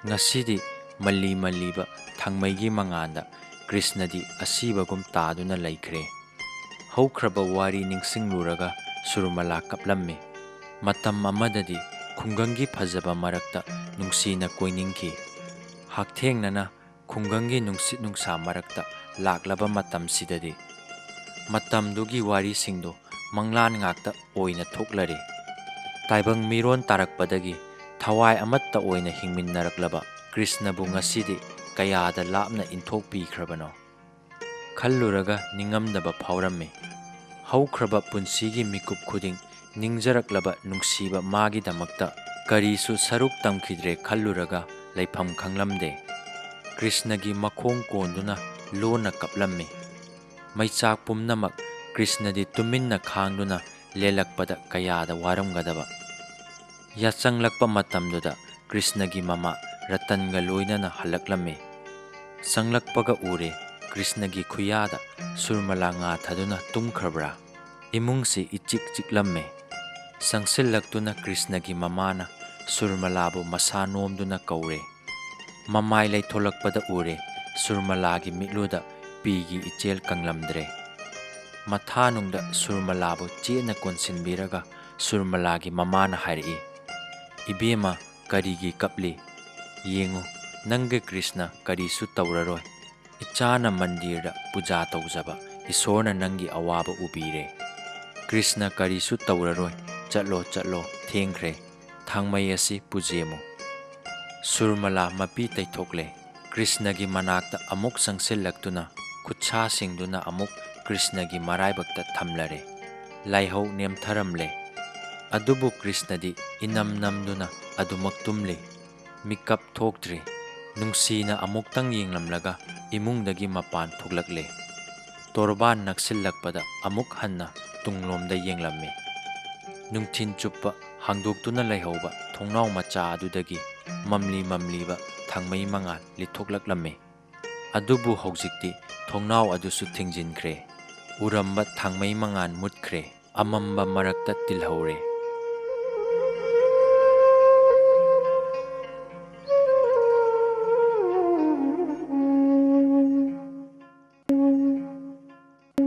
ꯉꯁꯤꯗꯤ ꯃꯜꯂꯤ ꯃꯜꯂꯤꯕ ꯊꯥꯡꯃꯩꯒꯤ ꯃꯉꯥꯜꯗ ꯀ꯭ꯔꯤꯁꯅꯗꯤ ꯑꯁꯤꯕꯒꯨꯝ ꯇꯥꯗꯨꯅ ꯂꯩꯈ꯭ꯔꯦ꯫ ꯍꯧꯈ꯭ꯔꯕ ꯋꯥꯔꯤ ꯅꯤꯡꯁꯤꯡꯂꯨꯔꯒ ꯁꯨꯔꯃꯂꯥ ꯀꯞꯂꯝꯃꯤ꯫ ꯃꯇꯝ ꯑꯃꯗꯗꯤ ꯈꯨꯡꯒꯪꯒꯤ ꯐꯖꯕ ꯃꯔꯛꯇ ꯅꯨꯡꯁꯤꯅ ꯀꯣꯏꯅꯤꯡꯈꯤ꯫ ꯍꯛꯊꯦꯡꯅꯅ ꯈꯨꯡꯒꯪꯒꯤ ꯅꯨꯡꯁꯤꯠ ꯅꯨꯡꯁꯥ ꯃꯔꯛꯇ ꯂꯥꯛꯂꯕ ꯃꯇꯝꯁꯤꯗꯗꯤ ꯃꯇꯝꯗꯨꯒꯤ ꯋꯥꯔꯤꯁꯤꯡꯗꯨ ꯃꯪꯂꯥꯟ ꯉꯥꯛꯇ ꯑꯣꯏꯅ ꯊꯣꯛꯂꯔꯦ꯫ ꯇꯥꯏꯕꯪ ꯃꯤꯔꯣꯟ ꯇꯥꯔꯛꯄꯗꯒꯤ ꯊꯋꯥꯏ ꯑꯃꯠꯇ ꯑꯣꯏꯅ ꯍꯤꯡꯃꯤꯟꯅꯔꯛꯂꯕ ꯀ꯭ꯔꯤꯁꯅꯕꯨ ꯉꯁꯤꯗꯤ ꯀꯌꯥꯗ ꯂꯥꯞꯅ ꯏꯟꯊꯣꯛꯄꯤꯈ꯭ꯔꯕꯅꯣ ꯈꯜꯂꯨꯔꯒ ꯅꯤꯡꯉꯝꯗꯕ ꯐꯥꯎꯔꯝꯃꯤ꯫ ꯍꯧꯈ꯭ꯔꯕ ꯄꯨꯟꯁꯤꯒꯤ ꯃꯤꯀꯨꯞ ꯈꯨꯗꯤꯡ ꯅꯤꯡꯖꯔꯛꯂꯕ ꯅꯨꯡꯁꯤꯕ ꯃꯥꯒꯤꯗꯃꯛꯇ ꯀꯔꯤꯁꯨ ꯁꯔꯨꯛ ꯇꯝꯈꯤꯗ꯭ꯔꯦ ꯈꯜꯂꯨꯔꯒ ꯂꯩꯐꯝ ꯈꯪꯂꯝꯗꯦ꯫ ꯀ꯭ꯔꯤꯁꯅꯒꯤ ꯃꯈꯣꯡ ꯀꯣꯟꯗꯨꯅ ꯂꯣꯟꯅ ꯀꯞꯂꯝꯃꯤ꯫ ꯃꯩꯆꯥꯛ ꯄꯨꯝꯅꯃꯛ ꯀ꯭ꯔꯤꯁꯅꯗꯤ ꯇꯨꯃꯤꯟꯅ ꯈꯥꯡꯗꯨꯅ ꯂꯦꯜꯂꯛꯄꯗ ꯀꯌꯥꯗ ꯋꯥꯔꯝꯒꯗꯕ꯫ ꯌꯥꯆꯪꯂꯛꯄ ꯃꯇꯝꯗꯨꯗ ꯀ꯭ꯔꯤꯁꯅꯒꯤ ꯃꯃꯥ ꯔꯇꯟꯒ ꯂꯣꯏꯅꯅ ꯍꯜꯂꯛꯂꯝꯃꯤ꯫ ꯆꯪꯂꯛꯄꯒ ꯎꯔꯦ ꯀ꯭ꯔꯤꯁꯅꯒꯤ ꯈꯨꯌꯥꯗ ꯁꯨꯔꯃꯂꯥ ꯉꯥꯊꯗꯨꯅ ꯇꯨꯝꯈ꯭ꯔꯕ꯭ꯔꯥ? ꯏꯃꯨꯡꯁꯤ ꯏꯆꯤꯛ ꯆꯤꯛꯂꯝꯃꯦ꯫ ꯆꯪꯁꯤꯜꯂꯛꯇꯨꯅ ꯀ꯭ꯔꯤꯁꯅꯒꯤ ꯃꯃꯥꯅ ꯁꯨꯔꯃꯂꯥꯕꯨ ꯃꯁꯥ ꯅꯣꯝꯗꯨꯅ ꯀꯧꯔꯦ꯫ ꯃꯃꯥꯏ ꯂꯩꯊꯣꯂꯛꯄꯗ ꯎꯔꯦ, ꯁꯨꯔꯃꯂꯥꯒꯤ ꯃꯤꯠꯂꯨꯗ ꯄꯤꯒꯤ ꯏꯆꯦꯜ ꯀꯪꯂꯝꯗ꯭ꯔꯦ꯫ ꯃꯊꯥꯅꯨꯡꯗ ꯁꯨꯔꯃꯂꯥꯕꯨ ꯆꯦꯠꯅ ꯀꯣꯟꯁꯤꯟꯕꯤꯔꯒ ꯁꯨꯔꯃꯂꯥꯒꯤ ꯃꯃꯥꯅ ꯍꯥꯏꯔꯛꯏ, "ꯏꯕꯦꯝꯃ, ꯀꯔꯤꯒꯤ ꯀꯞꯂꯤ? ꯌꯦꯡꯉꯨ, ꯅꯪꯒꯤ ꯀ꯭ꯔꯤꯁꯅ ꯀꯔꯤꯁꯨ ꯇꯧꯔꯔꯣꯏ꯫ ꯏꯆꯥꯅ ꯃꯟꯗꯤꯔꯗ ꯄꯨꯖꯥ ꯇꯧꯖꯕ ꯏꯁꯣꯔꯅ ꯅꯪꯒꯤ ꯑꯋꯥꯕ ꯎꯕꯤꯔꯦ꯫ ꯀ꯭ꯔꯤꯁꯅ ꯀꯔꯤꯁꯨ ꯇꯧꯔꯔꯣꯏ꯫ ꯆꯠꯂꯣ, ꯆꯠꯂꯣ, ꯊꯦꯡꯈ꯭ꯔꯦ꯫ ꯊꯥꯡꯃꯩ ꯑꯁꯤ ꯄꯨꯖꯦꯃꯨ꯫" ꯁꯨꯔꯃꯂꯥ ꯃꯄꯤ ꯇꯩꯊꯣꯛꯂꯦ꯫ ꯀ꯭ꯔꯤꯁꯅꯒꯤ ꯃꯅꯥꯛꯇ ꯑꯃꯨꯛ ꯆꯪꯁꯤꯜꯂꯛꯇꯨꯅ ꯈꯨꯠꯁꯥꯁꯤꯡꯗꯨꯅ ꯑꯃꯨꯛ ꯀ꯭ꯔꯤꯁꯅꯒꯤ ꯃꯔꯥꯏꯕꯛꯇ ꯊꯝꯂꯔꯦ꯫ ꯂꯥꯏꯍꯧ ꯅꯦꯝꯊꯔꯝꯂꯦ꯫ ꯑꯗꯨꯕꯨ ꯀ꯭ꯔꯤꯁꯅꯗꯤ ꯏꯅꯝ ꯅꯝꯗꯨꯅ ꯑꯗꯨꯃꯛ ꯇꯨꯝꯂꯤ꯫ ꯃꯤꯀꯞ ꯊꯣꯛꯇ꯭ꯔꯤ꯫ ꯅꯨꯡꯁꯤꯅ ꯑꯃꯨꯛꯇꯪ ꯌꯦꯡꯂꯝꯂꯒ ꯏꯃꯨꯡꯗꯒꯤ ꯃꯄꯥꯟ ꯊꯣꯛꯂꯛꯂꯦ꯫ ꯇꯣꯔꯕꯥꯟ ꯅꯛꯁꯤꯜꯂꯛꯄꯗ ꯑꯃꯨꯛ ꯍꯟꯅ ꯇꯨꯡꯂꯣꯝꯗ ꯌꯦꯡꯂꯝꯃꯤ꯫ ꯅꯨꯡꯊꯤꯟ ꯆꯨꯞꯄ ꯍꯥꯡꯗꯣꯛꯇꯨꯅ ꯂꯩꯍꯧꯕ ꯊꯣꯡꯅꯥꯎ ꯃꯆꯥ ꯑꯗꯨꯗꯒꯤ ꯃꯝꯂꯤ ꯃꯝꯂꯤꯕ ꯊꯥꯡꯃꯩ ꯃꯉꯥꯜ ꯂꯤꯊꯣꯛꯂꯛꯂꯝꯃꯤ꯫ ꯑꯗꯨꯕꯨ ꯍꯧꯖꯤꯛꯇꯤ ꯊꯣꯡꯅꯥꯎ ꯑꯗꯨꯁꯨ ꯊꯤꯡꯖꯤꯟꯈ꯭ꯔꯦ꯫ ꯎꯔꯝꯕ ꯊꯥꯡꯃꯩ ꯃꯉꯥꯜ ꯃꯨꯠꯈ꯭ꯔꯦ꯫ ꯑꯃꯝꯕ ꯃꯔꯛꯇ ꯇꯤꯜꯍꯧꯔꯦ꯫